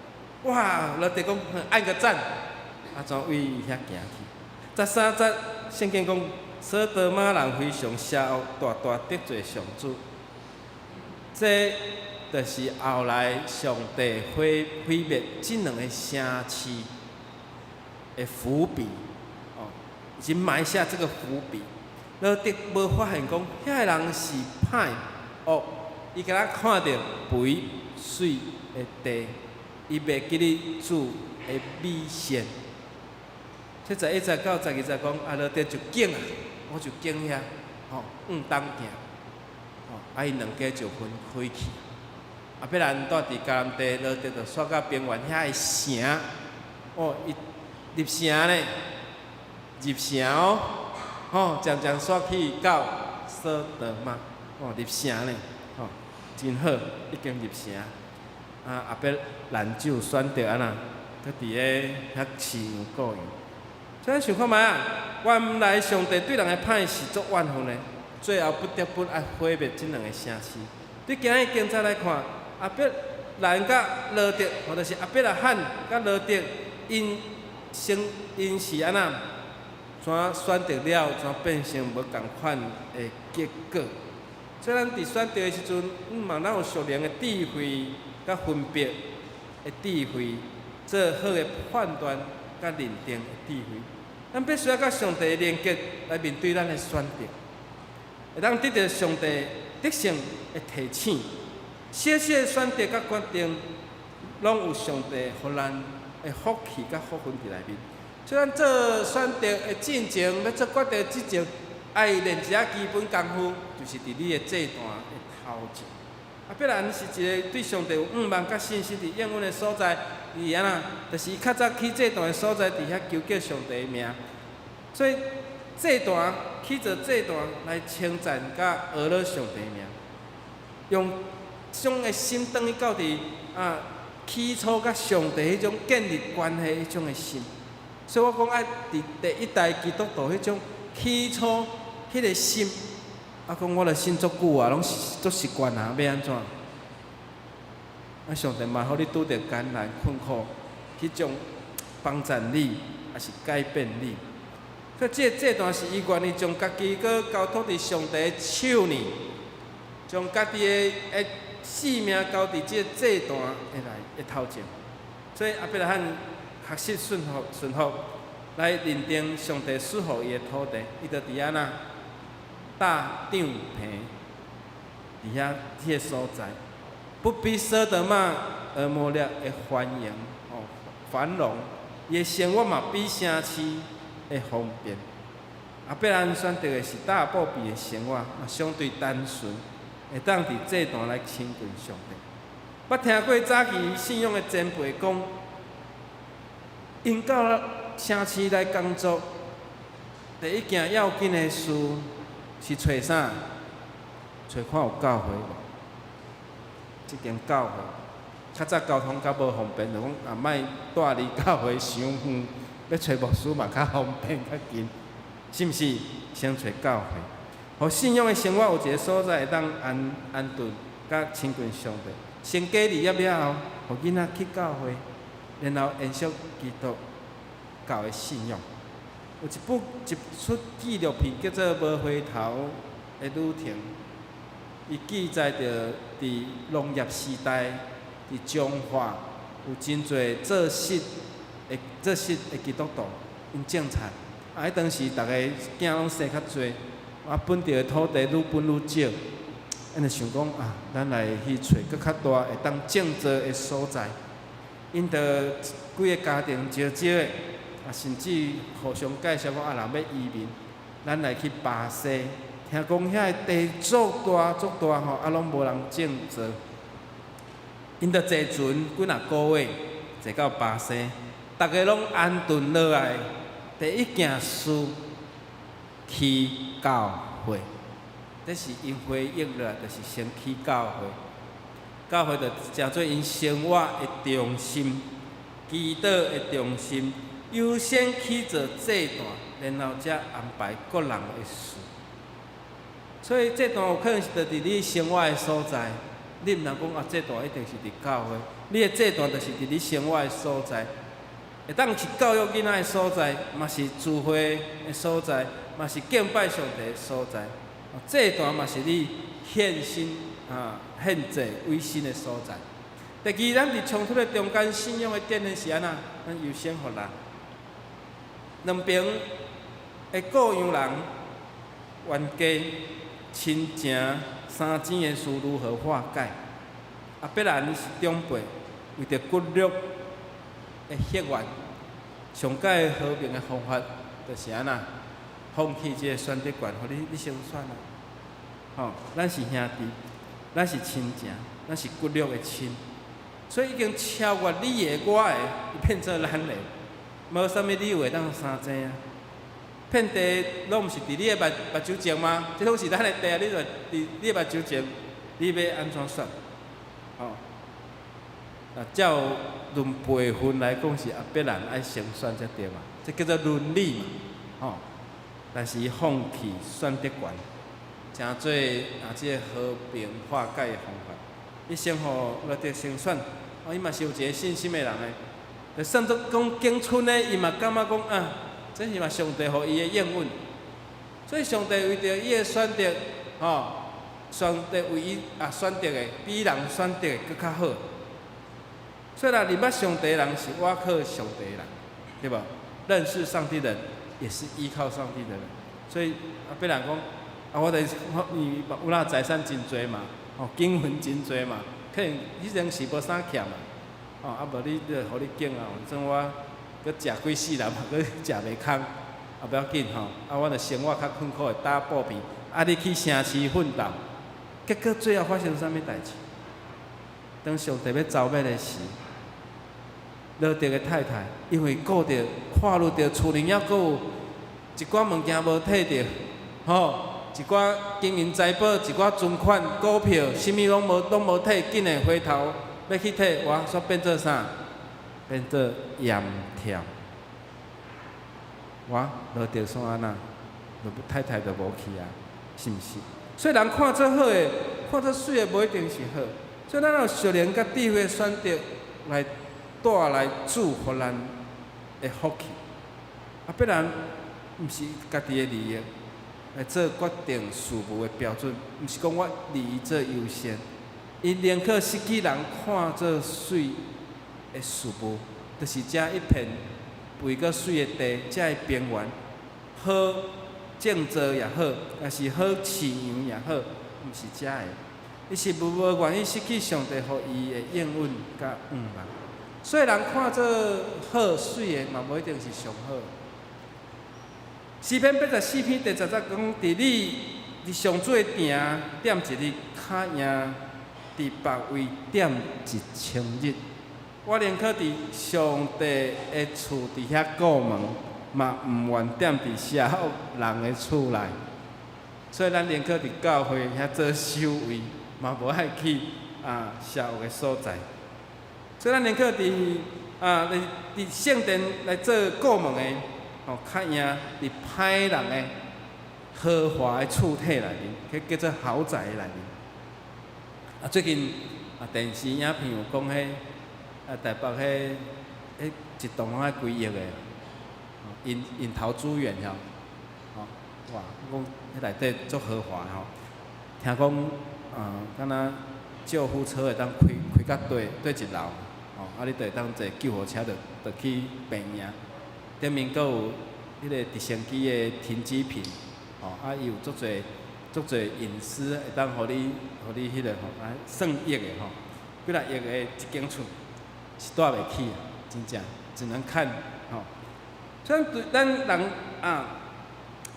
哇！羅得講按個讚，啊怎為遐行去？十三節聖經講，索多瑪人非常邪惡，大大得罪上主。這就是後來上帝毀滅這兩个城市的伏筆，哦，已經埋下這個伏筆。羅得無發現講，遐个人是歹惡，伊敢若看著肥媠的地，伊袂記得主的美善。这11節到12節講，啊，羅得就揀啊，我就揀遐，吼，向東行，吼，啊，𪜶兩家就分開去。亞伯蘭住佇迦南地，羅得就徙到平原遐的城，哦，伊入城呢，入城哦，吼，漸漸徙去到所多瑪，哦，入城呢，吼，真好，已經入城。啊，亞伯蘭就選擇按怎，閣佇咧遐飼羊顧羊。所以想看覓啊？原來上帝對人的歹是足怨恨的，最後不得不愛毀滅這兩个城市。對今日經節來看，亞伯蘭佮羅得，或者是亞伯拉罕佮羅得，𪜶先𪜶是按怎？怎選擇了，怎變成無仝款的結果？所以咱佇選擇的時陣，嘛咱有屬靈的智慧佮分別的智慧，做好的判斷佮認定的智慧。咱必須愛佮上帝連結來面對咱的選擇，會當得著上帝得勝的提醒。小小的選擇佮決定，攏有上帝予咱的福氣佮福分佇內面。所以咱做選擇的進前，欲做決定之前，愛練一下基本功夫，就是佇你的祭壇的頭前。亞伯蘭是一个對上帝有向望佮信心佇應允的所在，伊按怎？就是伊較早起祭壇的所在，佇遐求叫上帝的名。所以祭壇起做祭壇來稱讚佮呵咾上帝的名，用這種的心轉去到佇啊起初佮上帝彼種建立關係彼種的心。所以我講愛佇第一代基督徒彼種起初彼个心，啊講我著信足久啊，攏足習慣啊，欲按怎？啊，上帝嘛，予你拄著艱難困苦，彼種幫贊你，抑是改變你。所以這個祭壇是伊願意將家己閣交託佇上帝的手呢，將家己的性命交佇這個祭壇的來的頭前。所以亞伯拉罕確實順服順服，來認定上帝賜予伊的土地，伊就佇按怎搭帳棚，佇遐彼个所在，不比所多瑪、蛾摩拉的繁榮哦繁榮，伊的生活嘛比城市的方便。亞伯蘭選擇的是大步比的生活，相對單純，會當佇祭壇來親近上帝。捌聽過早期信仰的前輩講，𪜶到城市來工作，第一件要緊的事是揣啥？揣看有教會無？這間教會，較早交通較無方便，就講啊，莫蹛離教會傷遠，欲揣牧師嘛較方便較近，是毋是？先揣教會，予信仰的生活有一个所在會當安安頓，佮親近上帝。成家立業了後，予囡仔去教會，然後延續基督教的信仰。有一齣紀錄片叫做《無回頭的旅程》，伊記載著佇農業時代，佇彰化有真濟做實的基督徒，𪜶種菜。啊，彼當時逐个囝攏生較濟，啊，分著的土地愈分愈少，𪜶就想講啊，咱來去揣閣較大會當種作的所在。𪜶就幾个家庭招招的，啊，甚至互相介紹講啊，若欲移民，咱來去巴西，聽講遐个地足大足大吼，啊，攏無人種作。𪜶就坐船幾若個月，坐到巴西，逐个攏安頓落來。第一件事起教會，這是𪜶回應落來，就是先起教會。教會就成做𪜶生活的中心，祈禱的中心，優先起做祭壇，然後才安排個人的事。所以祭壇有可能是佇你生活的所在，你毋通講啊，祭壇一定是佇教會，你的祭壇就是佇你生活的所在，會當是教育囡仔的所在，嘛是聚會的所在，嘛是敬拜上帝的所在。祭壇嘛是你獻身啊、獻祭委身的所在。第二，咱佇衝突的中間，信仰的展現是按怎？咱優先予人。兩爿的顧羊人冤家親情三錢的事如何化解？亞伯蘭是長輩，為著骨肉的血緣，上蓋和平的方法就是按怎，放棄這個選擇權，予你，你先選啊！吼，咱是兄弟，咱是親情，咱是骨肉的親，所以已經超越你的我的，伊變做咱的，無啥物理由會當相爭啊！遍地攏毋是佇你的目睭前嗎？這攏是咱的地啊！你著佇你的目睭前，你欲按怎選？吼！啊，照論輩分來講，是亞伯蘭愛先選才對嘛？這叫做倫理嘛，吼！但是伊放棄選擇權，成做啊這个和平化解的方法。伊先予羅得先選，哦，伊嘛是有一个信心的人的。算做講景春的，伊嘛感覺講啊，這是嘛上帝予伊的應允。所以上帝為著伊的選擇，吼，上帝為伊啊選擇的，比人選擇的閣較好。所以啦，認捌上帝的人是倚靠上帝的人，對無？認識上帝的人，也是依靠上帝的人。所以亞伯蘭講，啊，我就是我伊有哪財產真濟嘛，吼，金銀真濟嘛，可能彼陣時無啥欠嘛，吼，啊無你就予你揀啊，反正我閣食幾世人嘛，閣食袂空，啊無要緊吼，啊我著生活較困苦的打布片，啊你去城市奮鬥，結果最後發生啥物代誌？當上帝欲走欲的時，羅得的太太因為顧著看慮著厝裡猶閣有一寡物件無提著，吼，一寡金銀財寶，一寡存款、股票，啥物攏無提，緊的回頭欲去提，哇，煞變做啥？變做鹽跳。哇，羅得煞按怎？就太太就無去啊，是毋是？所以人看做好的，看做媠的，無一定是好。所以咱有屬靈佮智慧選擇來帶來祝福咱的福氣。啊，別人毋是家己的利益來做決定事物的標準，毋是講我利益做優先。伊寧可失去人看做媠的事物，就是這一片肥閣媠的地，這个平原，好種作也好，抑是好飼羊也好，毋是這个。伊是無願意失去上帝予伊的應允佮向望。所以人看做好媠的，嘛無一定是上好。詩篇84篇第10節講：佇你佇上主的埕踮一日，較贏佇別位踮1000日。我寧可佇上帝的厝佇遐顧門，嘛毋願踮佇邪惡人的厝內。所以咱寧可佇教會遐做守衛，嘛無愛去啊邪惡的所在。所以咱寧可佇啊佇聖殿來做顧門的，吼，較贏佇歹人的豪華的厝體內面，彼叫做豪宅內面。啊，最近啊電視影片有講彼啊台北彼彼一棟攏愛幾億的，櫻桃珠園吼，吼哇，講彼內底足豪華吼，聽講啊，敢若救護車會當開開到對對一樓，吼，啊你就會當坐救護車就就去病院。頂面閣有彼个直升機的停機坪，吼，啊伊有足濟足濟隱私會當予你予你彼个吼，啊算億的吼，幾若億的一間厝是住袂起，真正只能看吼。所以對咱人啊，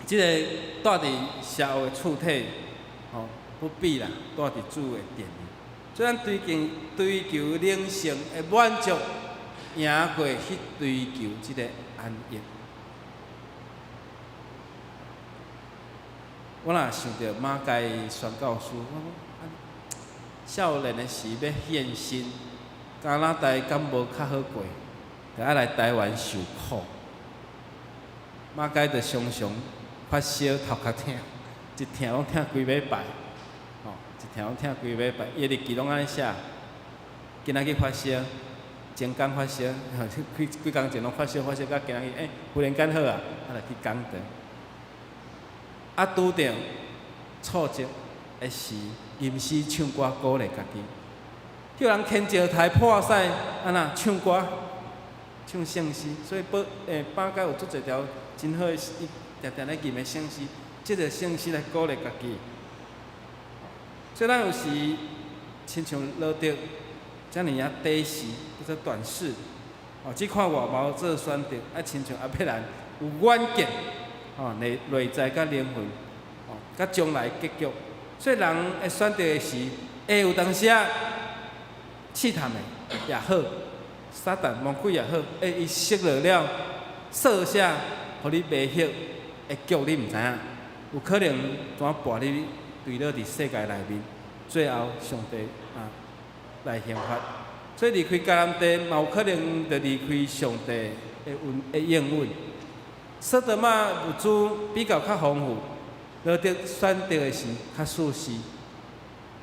這个住佇邪惡的厝體，吼，不必啦，住佇主的殿裡。所以咱追求追求靈性的滿足，贏過去追求這个安逸。我若想著馬偕宣教師，我講少年的時欲獻身，加拿大敢無較好過，就愛來台灣受苦。馬偕就常常發燒，頭殼疼，一疼攏疼規禮拜，吼，一疼攏疼規禮拜。伊的日記攏按呢寫：今仔日發燒，前工發燒，幾幾工前攏發燒，發燒到今仔日，欸，忽然間好啊，啊來去講道。啊，拄著挫折的時，吟詩唱歌鼓勵家己。叫人牽石台破屎，按怎唱歌，唱聖詩。所以保欸馬偕有足濟條真好的，伊定定咧吟的聖詩，這個聖詩來鼓勵家己。所以咱有時親像羅得遮爾仔短視，叫做短視，哦，這款外貌做選擇，愛親像亞伯蘭有遠見，吼內內在佮靈魂，吼佮將來結局。所以人會選擇的時，會有當時啊試探的也好，撒旦魔鬼也好，欸，伊識落了，設下予你迷惑，會叫你毋知影，有可能怎跋你墜落佇世界內面，最後上帝啊來刑罰。所以離開迦南地，嘛有可能就離開上帝的恩的應允。所多瑪物資比較較豐富，羅得選擇的是較舒適，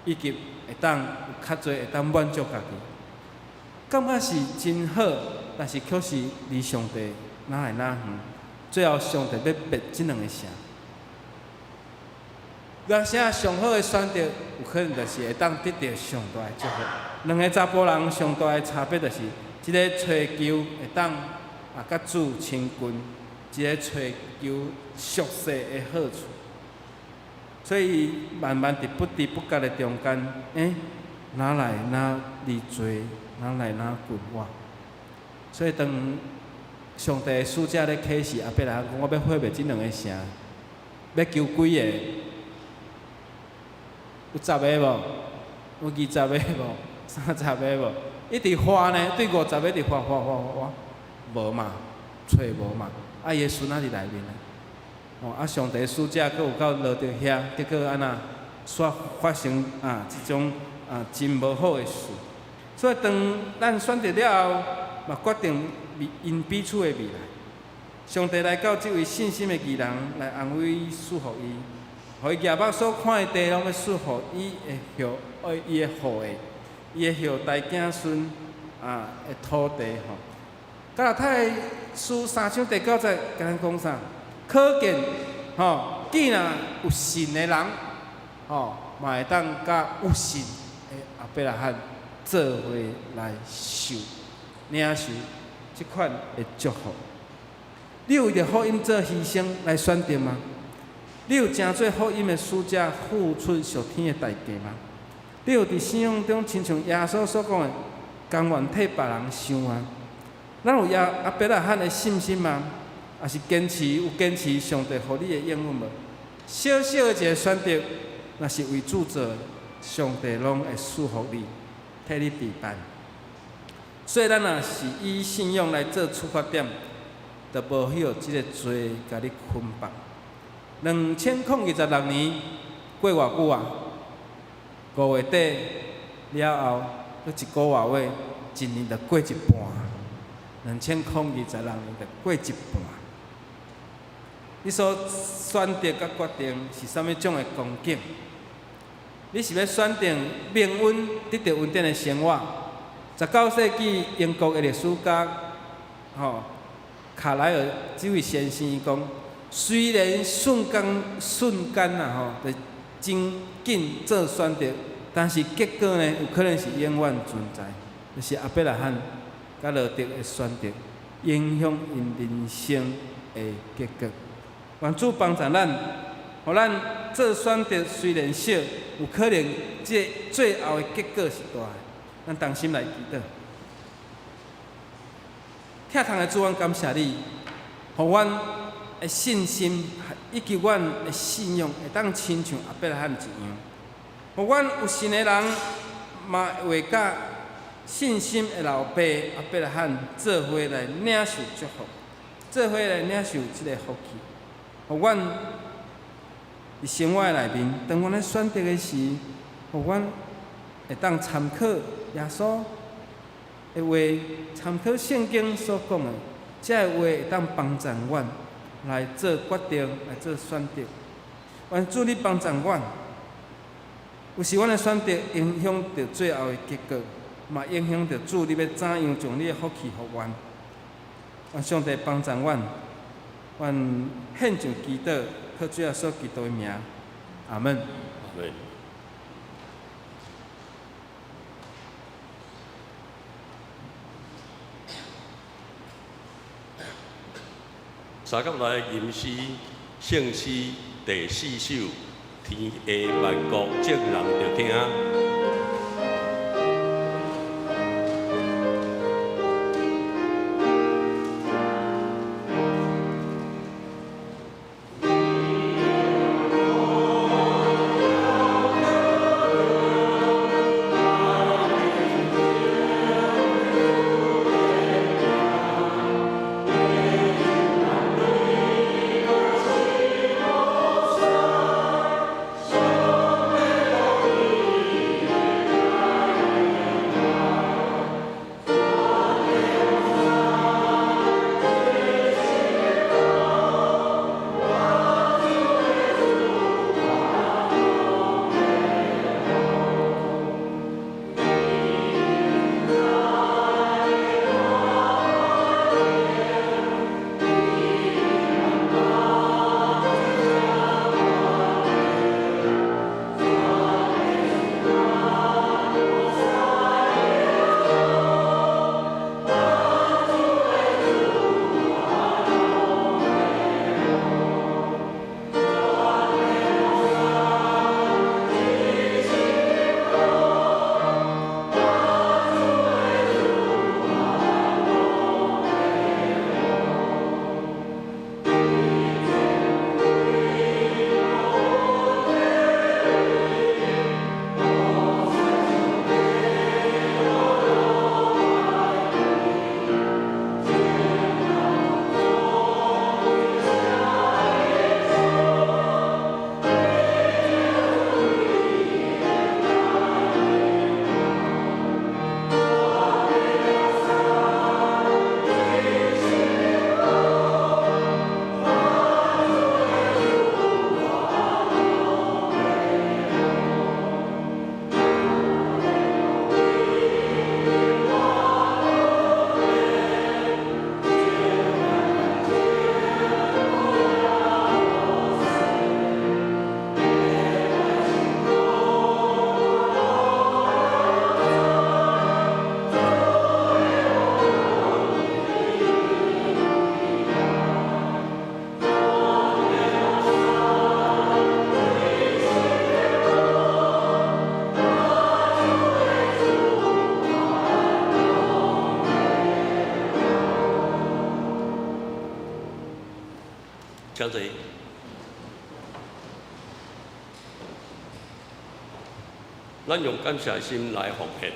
以及會當有較濟會當滿足家己。感覺是真好，但是卻是離上帝愈來愈遠。最後，上帝欲滅這兩个城。人生上好的選擇，有可能就是會當得著上大的祝福。兩个查埔人上大的差別就是，一个揣求會當啊，佮主親近；一个揣求俗世的好處。所以慢慢佇不知不覺的中間，欸，哪來哪離罪，哪來哪近我。所以當上帝使者咧啟示亞伯拉罕講，我欲毀滅這兩个城，欲求幾个？有十个無？有20个無？30个無？一直發呢，對50個一直發發發發，無嘛，揣無嘛。啊，伊的孫仔佇內面呢。哦，啊，上帝使者閣有到羅得遐，結果按怎？煞發生啊，這種啊真無好的事。所以當咱選擇了後，嘛決定𪜶彼此的未來。上帝來到這位信心的義人來安慰祝福伊，予伊舉目所看的地，攏欲賜予伊的後，愛伊的後裔，伊的後代子孫啊的土地吼。加拉太書三章第九節，共咱講啥？可見吼，既然有信的人，吼，嘛會當佮有信的亞伯拉罕做伙來受領受這款的祝福。你有為著福音做犧牲來選擇嗎？你有成做福音的使者付出屬天的代價嗎？你有佇信仰中親像耶穌所講的，甘願替別人想嗎？咱有亞亞伯拉罕的信心嗎？抑是堅持有堅持上帝予你的應允無？小小的一个選擇，若是為主做，上帝攏會賜福你，替你備辦。所以咱若是以信仰來做出發點，就無予這个罪共你捆綁。2026年過偌久啊？5月底了後，閣一個外月，一年就過一半。2026年就過一半。你所選擇佮決定是啥物種的光景？你是欲選擇命運得著穩定的生活？19世紀英國的歷史家，吼卡萊爾這位先生伊講，雖然瞬間瞬間啊吼，就真緊做選擇，但是結果呢，有可能是永遠存在，就是亞伯拉罕佮羅得的選擇，影響𪜶人生的結果。願主幫助咱，予咱做選擇雖然小，有可能這最後的結果是大的。咱同心來祈禱。疼痛的主，阮感謝你，予阮的信心以及阮的信仰會當親像亞伯拉罕一樣，予阮有信的人嘛會佮信心的老爸亞伯拉罕做伙來領受祝福，做伙來領受這個福氣。予阮佇生活內面，當阮咧選擇的時，予阮會當參考耶穌的話，參考聖經所講的，這个話會當幫助阮來做決定，來做選擇。願主你幫助阮，有時阮的選擇影響著最後的結果，嘛影響著主你欲怎樣將你的福氣予阮。願上帝幫助阮。阮獻上祈禱，靠主耶穌基督的名，阿門。阿門。相佮來吟詩聖詩第四首，天下萬國眾人著聽。請坐。咱用感謝心來奉獻。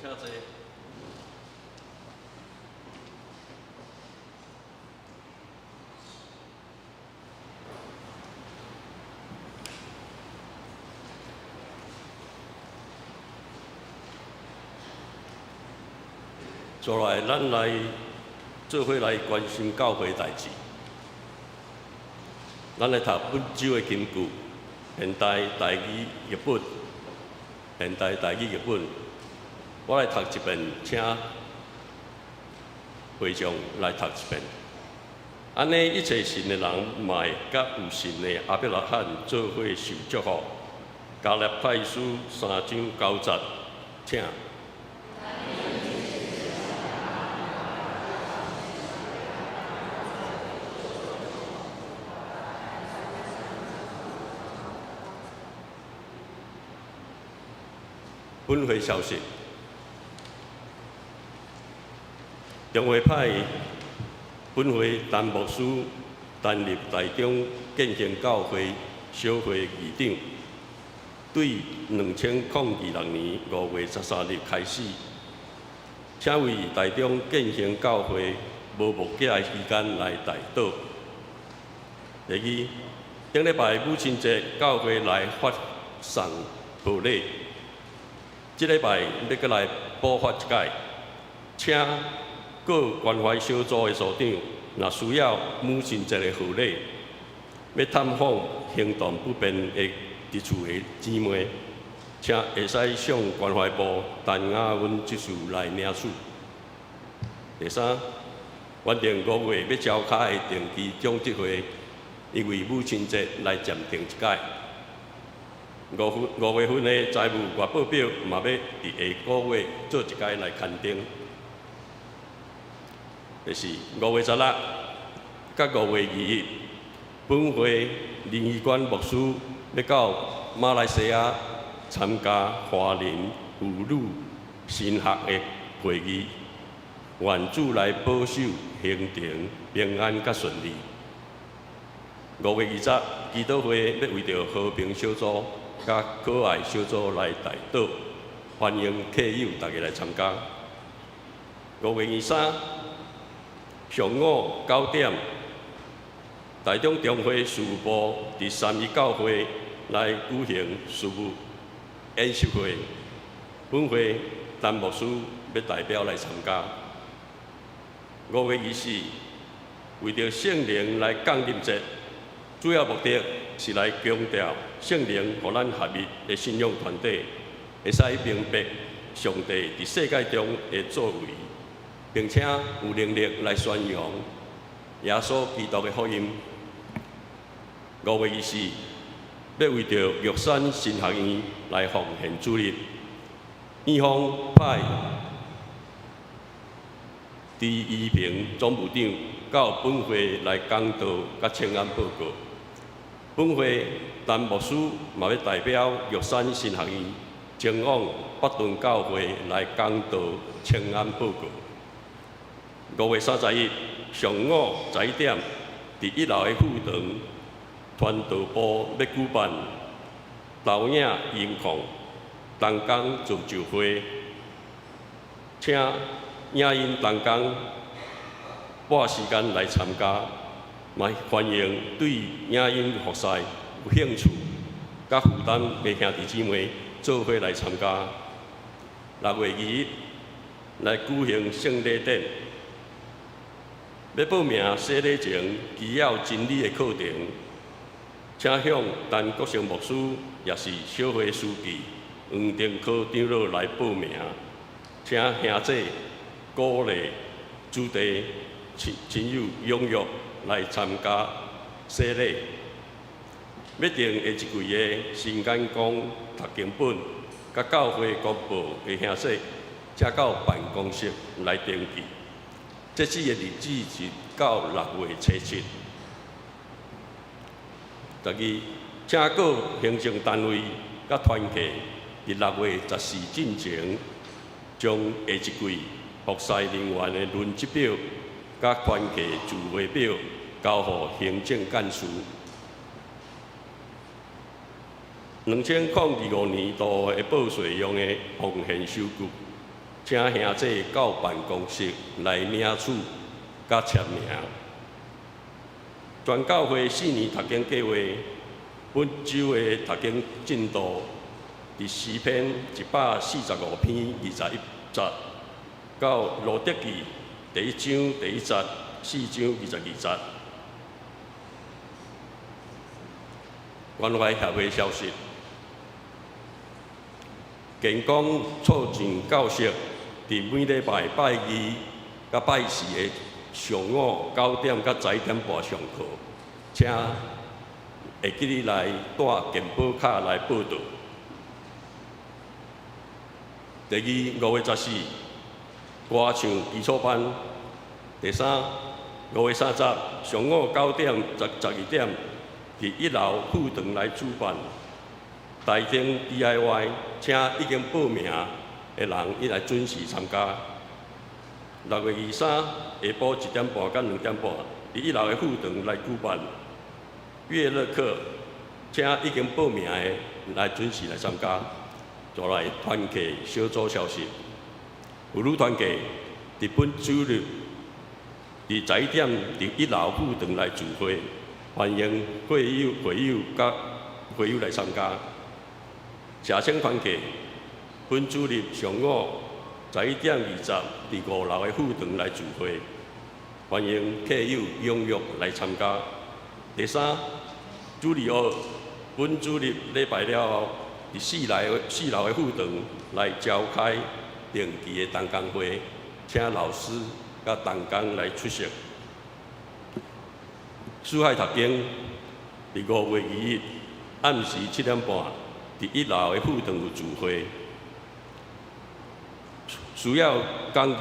請坐。再來，咱來做伙來關心教會代誌。咱來讀本周的金句，現代台語譯本，現代台語譯本。我來讀一遍，請會眾來讀一遍。按呢，一切信的人嘛會佮有信的亞伯拉罕做伙受祝福。加拉太書3章9節，請。本會消息。中會派本會陳牧師擔任台中建興教會小會議長，對2026年5月13日開始，請為台中建興教會無牧者的期間來代禱。第二，頂禮拜母親節，教會來發送賀禮，這禮拜欲閣來補發一擺，請各關懷小組的組長，若需要母親節的賀禮，欲探訪行動不便的佇厝的姊妹，請會使向關懷部陳雅溫執事來領取。第三，原定5月欲召開的定期總集會，因為母親節來暫停一擺。5月份的財務月報表嘛欲佇下個月做一擺來刊登。就是5月16佮5月21，本會林義官牧師欲到馬來西亞參加華人婦女神學的會議，願主來保守行程平安佮順利。5月20，祈禱會欲為著和平小組佮可愛小組來代禱，歡迎客友逐家來參加。5月23上午9點，台中中會事務部佇三一教會來舉行事務演習會，本會陳牧師欲代表來參加。5月24，為著聖靈來降臨節，主要目的是來強調聖靈予咱合一的信仰團體，會使明白上帝佇世界中的作為，並且有能力來宣揚耶穌基督的福音。5月24，欲為著玉山神學院來奉獻主日，院方派朱怡平總務長到本會來講道佮請安報告。本會陳牧師嘛欲代表玉山神學院前往北屯教會來講道請安報告。5月31上午11點，佇一樓的副堂傳道部欲舉辦投影音控同工造就會，請影音同工撥時間來參加，嘛歡迎對影音服侍有興趣、佮負擔的兄弟姊妹做伙來參加。6月21來舉行聖禮典，欲報名洗禮前基要真理的課程，請向陳國成牧師，抑是小會書記黃定科長老來報名。請兄姊鼓勵主題親親友踴躍來參加洗禮。欲訂下一季的新眼光讀經本，佮教會公報的兄姊，請到辦公室來登記。截止的日子是到6月初7。第二，請各行政單位佮團契佇6月14進前，將下一季服侍人員的輪值表佮團契聚會表交予行政幹事。2025年度的報稅用的奉獻收據，請兄姊到辦公室來領取佮簽名。全教會四年讀經計畫，本週的讀經進度，佇詩篇145篇21節，到路得記第一章第一節，四章22節。關懷協會消息，健康促進教室佇每禮拜拜二佮拜四的上午9點到11點半上課，請會記得來帶健保卡來報到。第二，5月14，歌唱基礎班。第三，5月30，上午9點12點，佇一樓副堂來主辦台中 DIY，請已經報名的人伊來準時參加。6月23下晡1點半到2點半，佇一樓的副堂來舉辦樂樂課，請已經報名的來準時來參加。再來團契小組消息，婦女團契佇本周日佇11點佇一樓副堂來聚會，歡迎會友、會友佮會友來參加。社青團契本周日上午11點20，佇五樓的副堂來聚會，歡迎客友踴躍來參加。第三，主日學本主日禮拜了後，佇四樓的副堂來召開定期的同工會，請老師佮同工來出席。四海讀經佇5月21暗時7點半，佇一樓的副堂有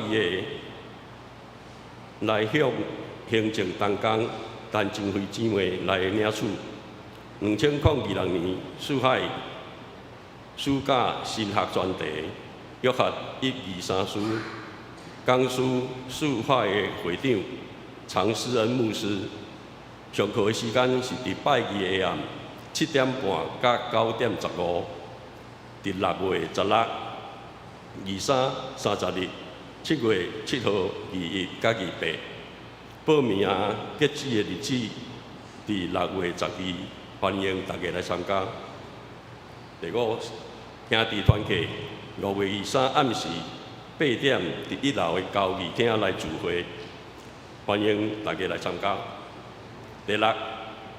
聚會。需要講義的，來向行政同工陳靜惠姊妹來領取。2026年四海暑假神學專題，約翰一二三書，講師四海的會長常思恩牧師。上課的時間是佇拜二下暗7點半佮9點15，佇6月16、23、30日、7月7號、21佮28。報名截止的日子佇6月12，歡迎大家來參加。第五，兄弟團契5月23暗時8點佇1樓的交誼廳來聚會，歡迎大家來參加。第六，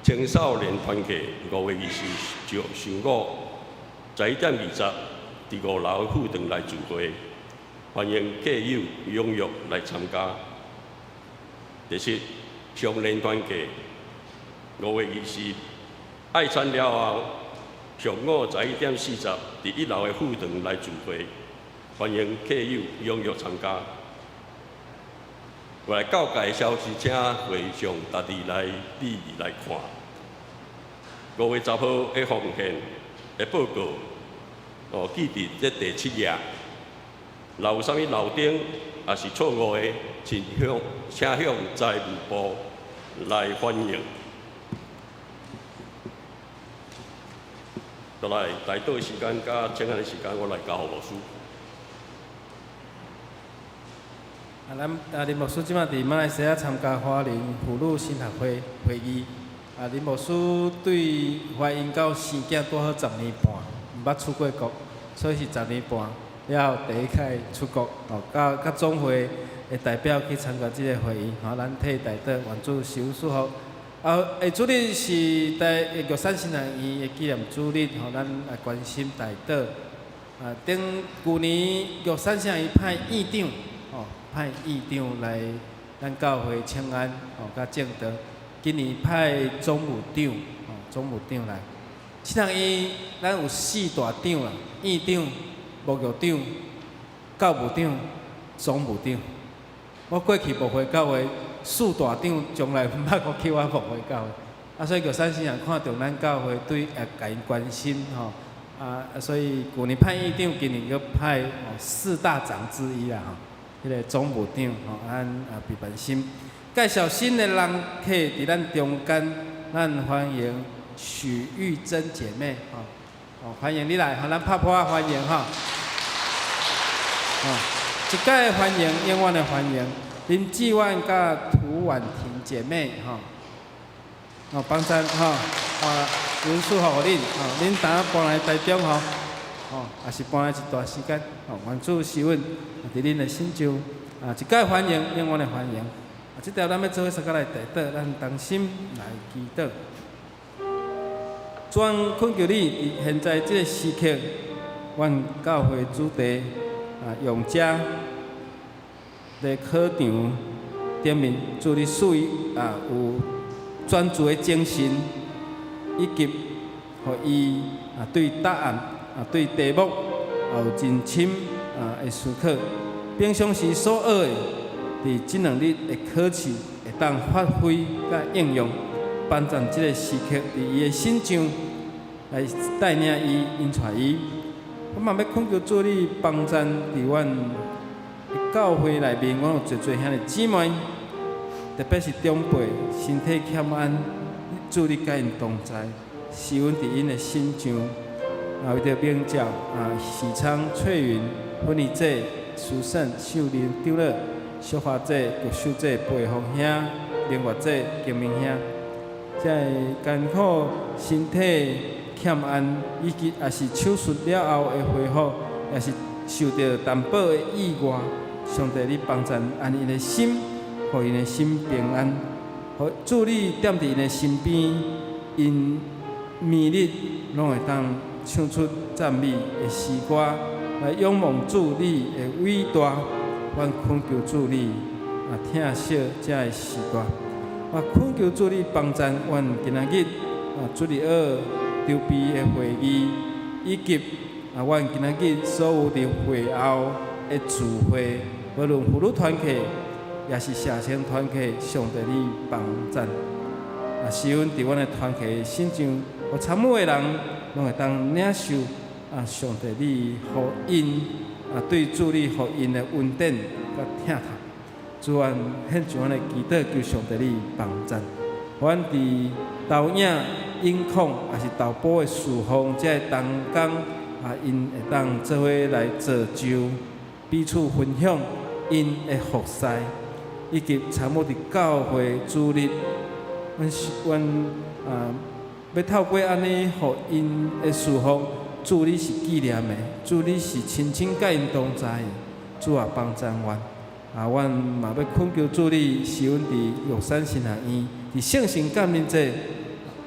青少年團契5月24上午11點20，佇5樓的副堂來聚會，歡迎客友踴躍來參加。第七，少年團契5月24愛餐了後，上午11點40，佇1樓的副堂來聚會，歡迎客友踴躍參加。我來教界的消息，請會眾家己來注意來看。5月10號的奉獻的報告，哦，記佇這第七頁。若有啥物漏登，抑是錯誤的，請向財務部來反映。落來，代禱的時間佮請安的時間，我來交予牧師。啊，咱啊林牧師這擺佇馬來西亞參加華人婦女神學會會議。啊，林牧師對懷孕到生囝拄好十年半，毋捌出過國，所以是十年半了後第一擺出國，哦，佮總會的代表去參加這个會議，吼，咱替代禱，願主賜福祝福。啊，下主日是台玉山神學院的紀念主日，吼，咱來關心代禱。啊，頂舊年玉山神學院派院長，吼，派院長來咱教會請安，吼，佮證道。今年派總務長，吼，總務長來。神學院咱有四大長啦，院長、牧育長、教務長、總務長。我過去牧會教會四大長從來毋捌閣去我牧會教會，啊，所以玉山神學看著咱教會對會共𪜶關心吼，啊，所以舊年派院長，今年閣派四大長之一啦吼，彼个總務長吼，咱啊別關心。介紹新的人客佇咱中間，咱歡迎許玉珍姐妹吼，哦，歡迎你來，予咱拍噗仔歡迎吼，哦，一概歡迎，永遠的歡迎林志萬佮涂婉婷姐妹吼，哦，幫贊吼，啊，阮祝福予恁，吼，恁當搬來台中吼，哦，也是搬來一段時間，吼，願主賜恩佇恁的身上，啊，一概歡迎，永遠的歡迎。啊，這條咱欲做伙相佮來代禱，咱同心來祈禱。主，懇求你佇現在這个時刻，阮教會主題啊，用遮佇考場頂面，主你賜伊啊有專注的精神，以及予伊啊對答案啊對題目有真深啊的思考。平常時所學的，佇這兩日的考試會當發揮佮應用，幫助這个時刻佇伊的身上來帶領伊、引帶伊。我嘛欲懇求主你幫贊佇阮教會內面，阮有濟濟兄弟姊妹，特別是長輩身體欠安，主你佮𪜶同在，賜恩佇𪜶的身上。啊，為著明照啊，喜昌、翠雲、芬妮姐、淑勝、秀玲、長樂、小華姐、玉秀姐、培鳳兄、明月姐、金明兄，這个艱苦身體欠安，以及也是手術了後的恢復，也是受著擔保的意外，上帝你幫贊安𪜶的心，予𪜶的心平安，予主你踮佇𪜶的身邊，𪜶暝日攏會當唱出讚美的詩歌，來仰望主你的偉大。阮懇求主你啊，疼惜這个時代。我懇求主你幫贊阮今仔日啊，主日學籌備的會議，以及啊，阮今仔日所有佇會後的聚會，無論婦女團契，也是社青团契，上帝你帮赞。啊，使阮伫阮的团契身上，有参与的人，攏會當領受啊，上帝你予𪜶啊，對主你予𪜶的恩典佮疼痛。主啊，獻上阮的祈禱，求上帝你幫贊。阮佇投影、音控，也是導播的侍奉，這个同工啊，𪜶會當做伙來造就，彼此分享𪜶的服侍，以及參與佇教會主日。阮是阮啊，欲透過按呢，予𪜶的侍奉，主你是紀念的，主你是親親佮𪜶同在的，主啊幫贊阮。啊，阮嘛欲懇求主你，使阮佇玉山神學院，佇聖神降臨節，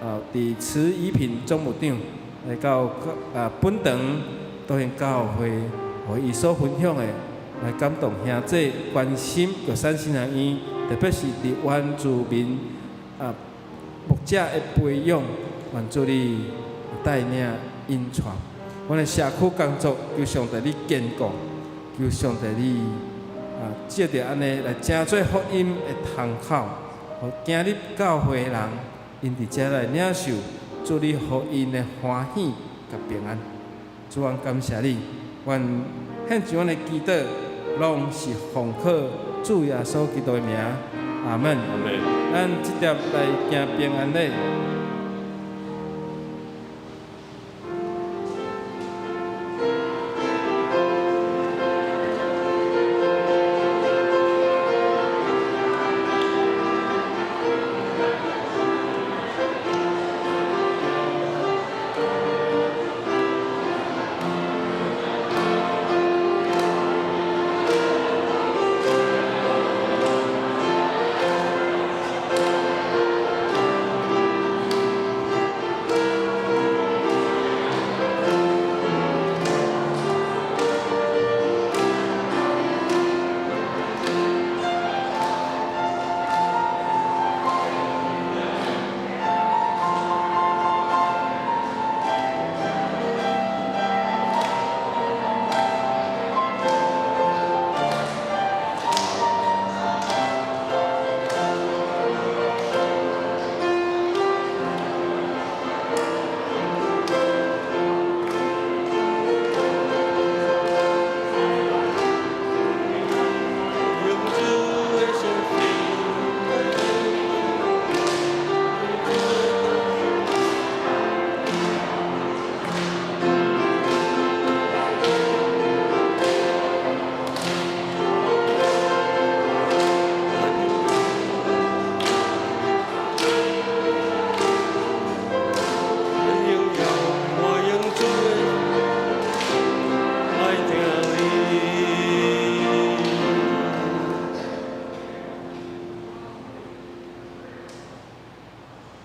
啊，佇慈宜品總務長來到啊本堂，當然教會，予伊所分享的，來感動兄弟關心玉山神學院，特別是佇原住民啊牧者的培養，願主你帶領引帶。阮的社區工作，求上帝你堅固，求上帝你啊，藉著按呢來成做福音的窗口，予行入教會的人，𪜶佇遮來領受主你予𪜶的歡喜佮平安。主，阮感謝你，阮獻上阮的祈禱，攏是奉靠主耶穌基督的名，阿門。阿門。咱這碟來行平安禮。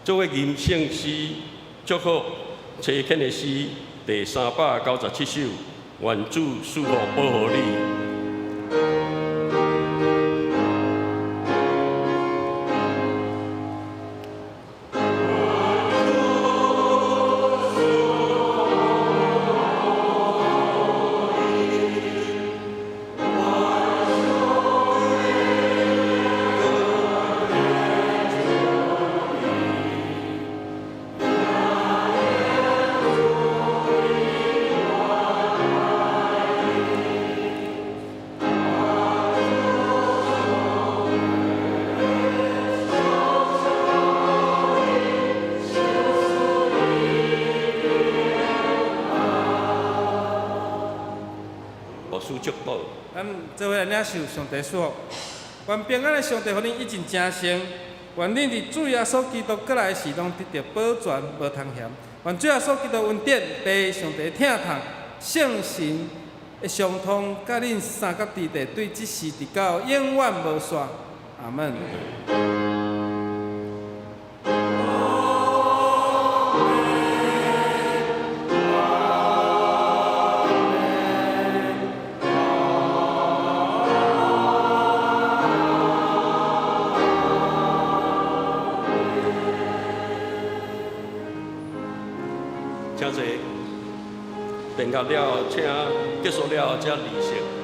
做伙吟聖詩，祝福齊懇的詩第397首，願主賜福保護你。咱做伙來領受上帝賜福，願平安的上帝予恁一盡成聖，願恁佇主耶穌基督閣來時，攏得著保全，無通嫌。願主耶穌基督恩典、父上帝疼痛、聖神的相通，佮恁三甲弟弟對這時直到永遠無煞。阿門。請坐。奠到了，請結束了，才離席。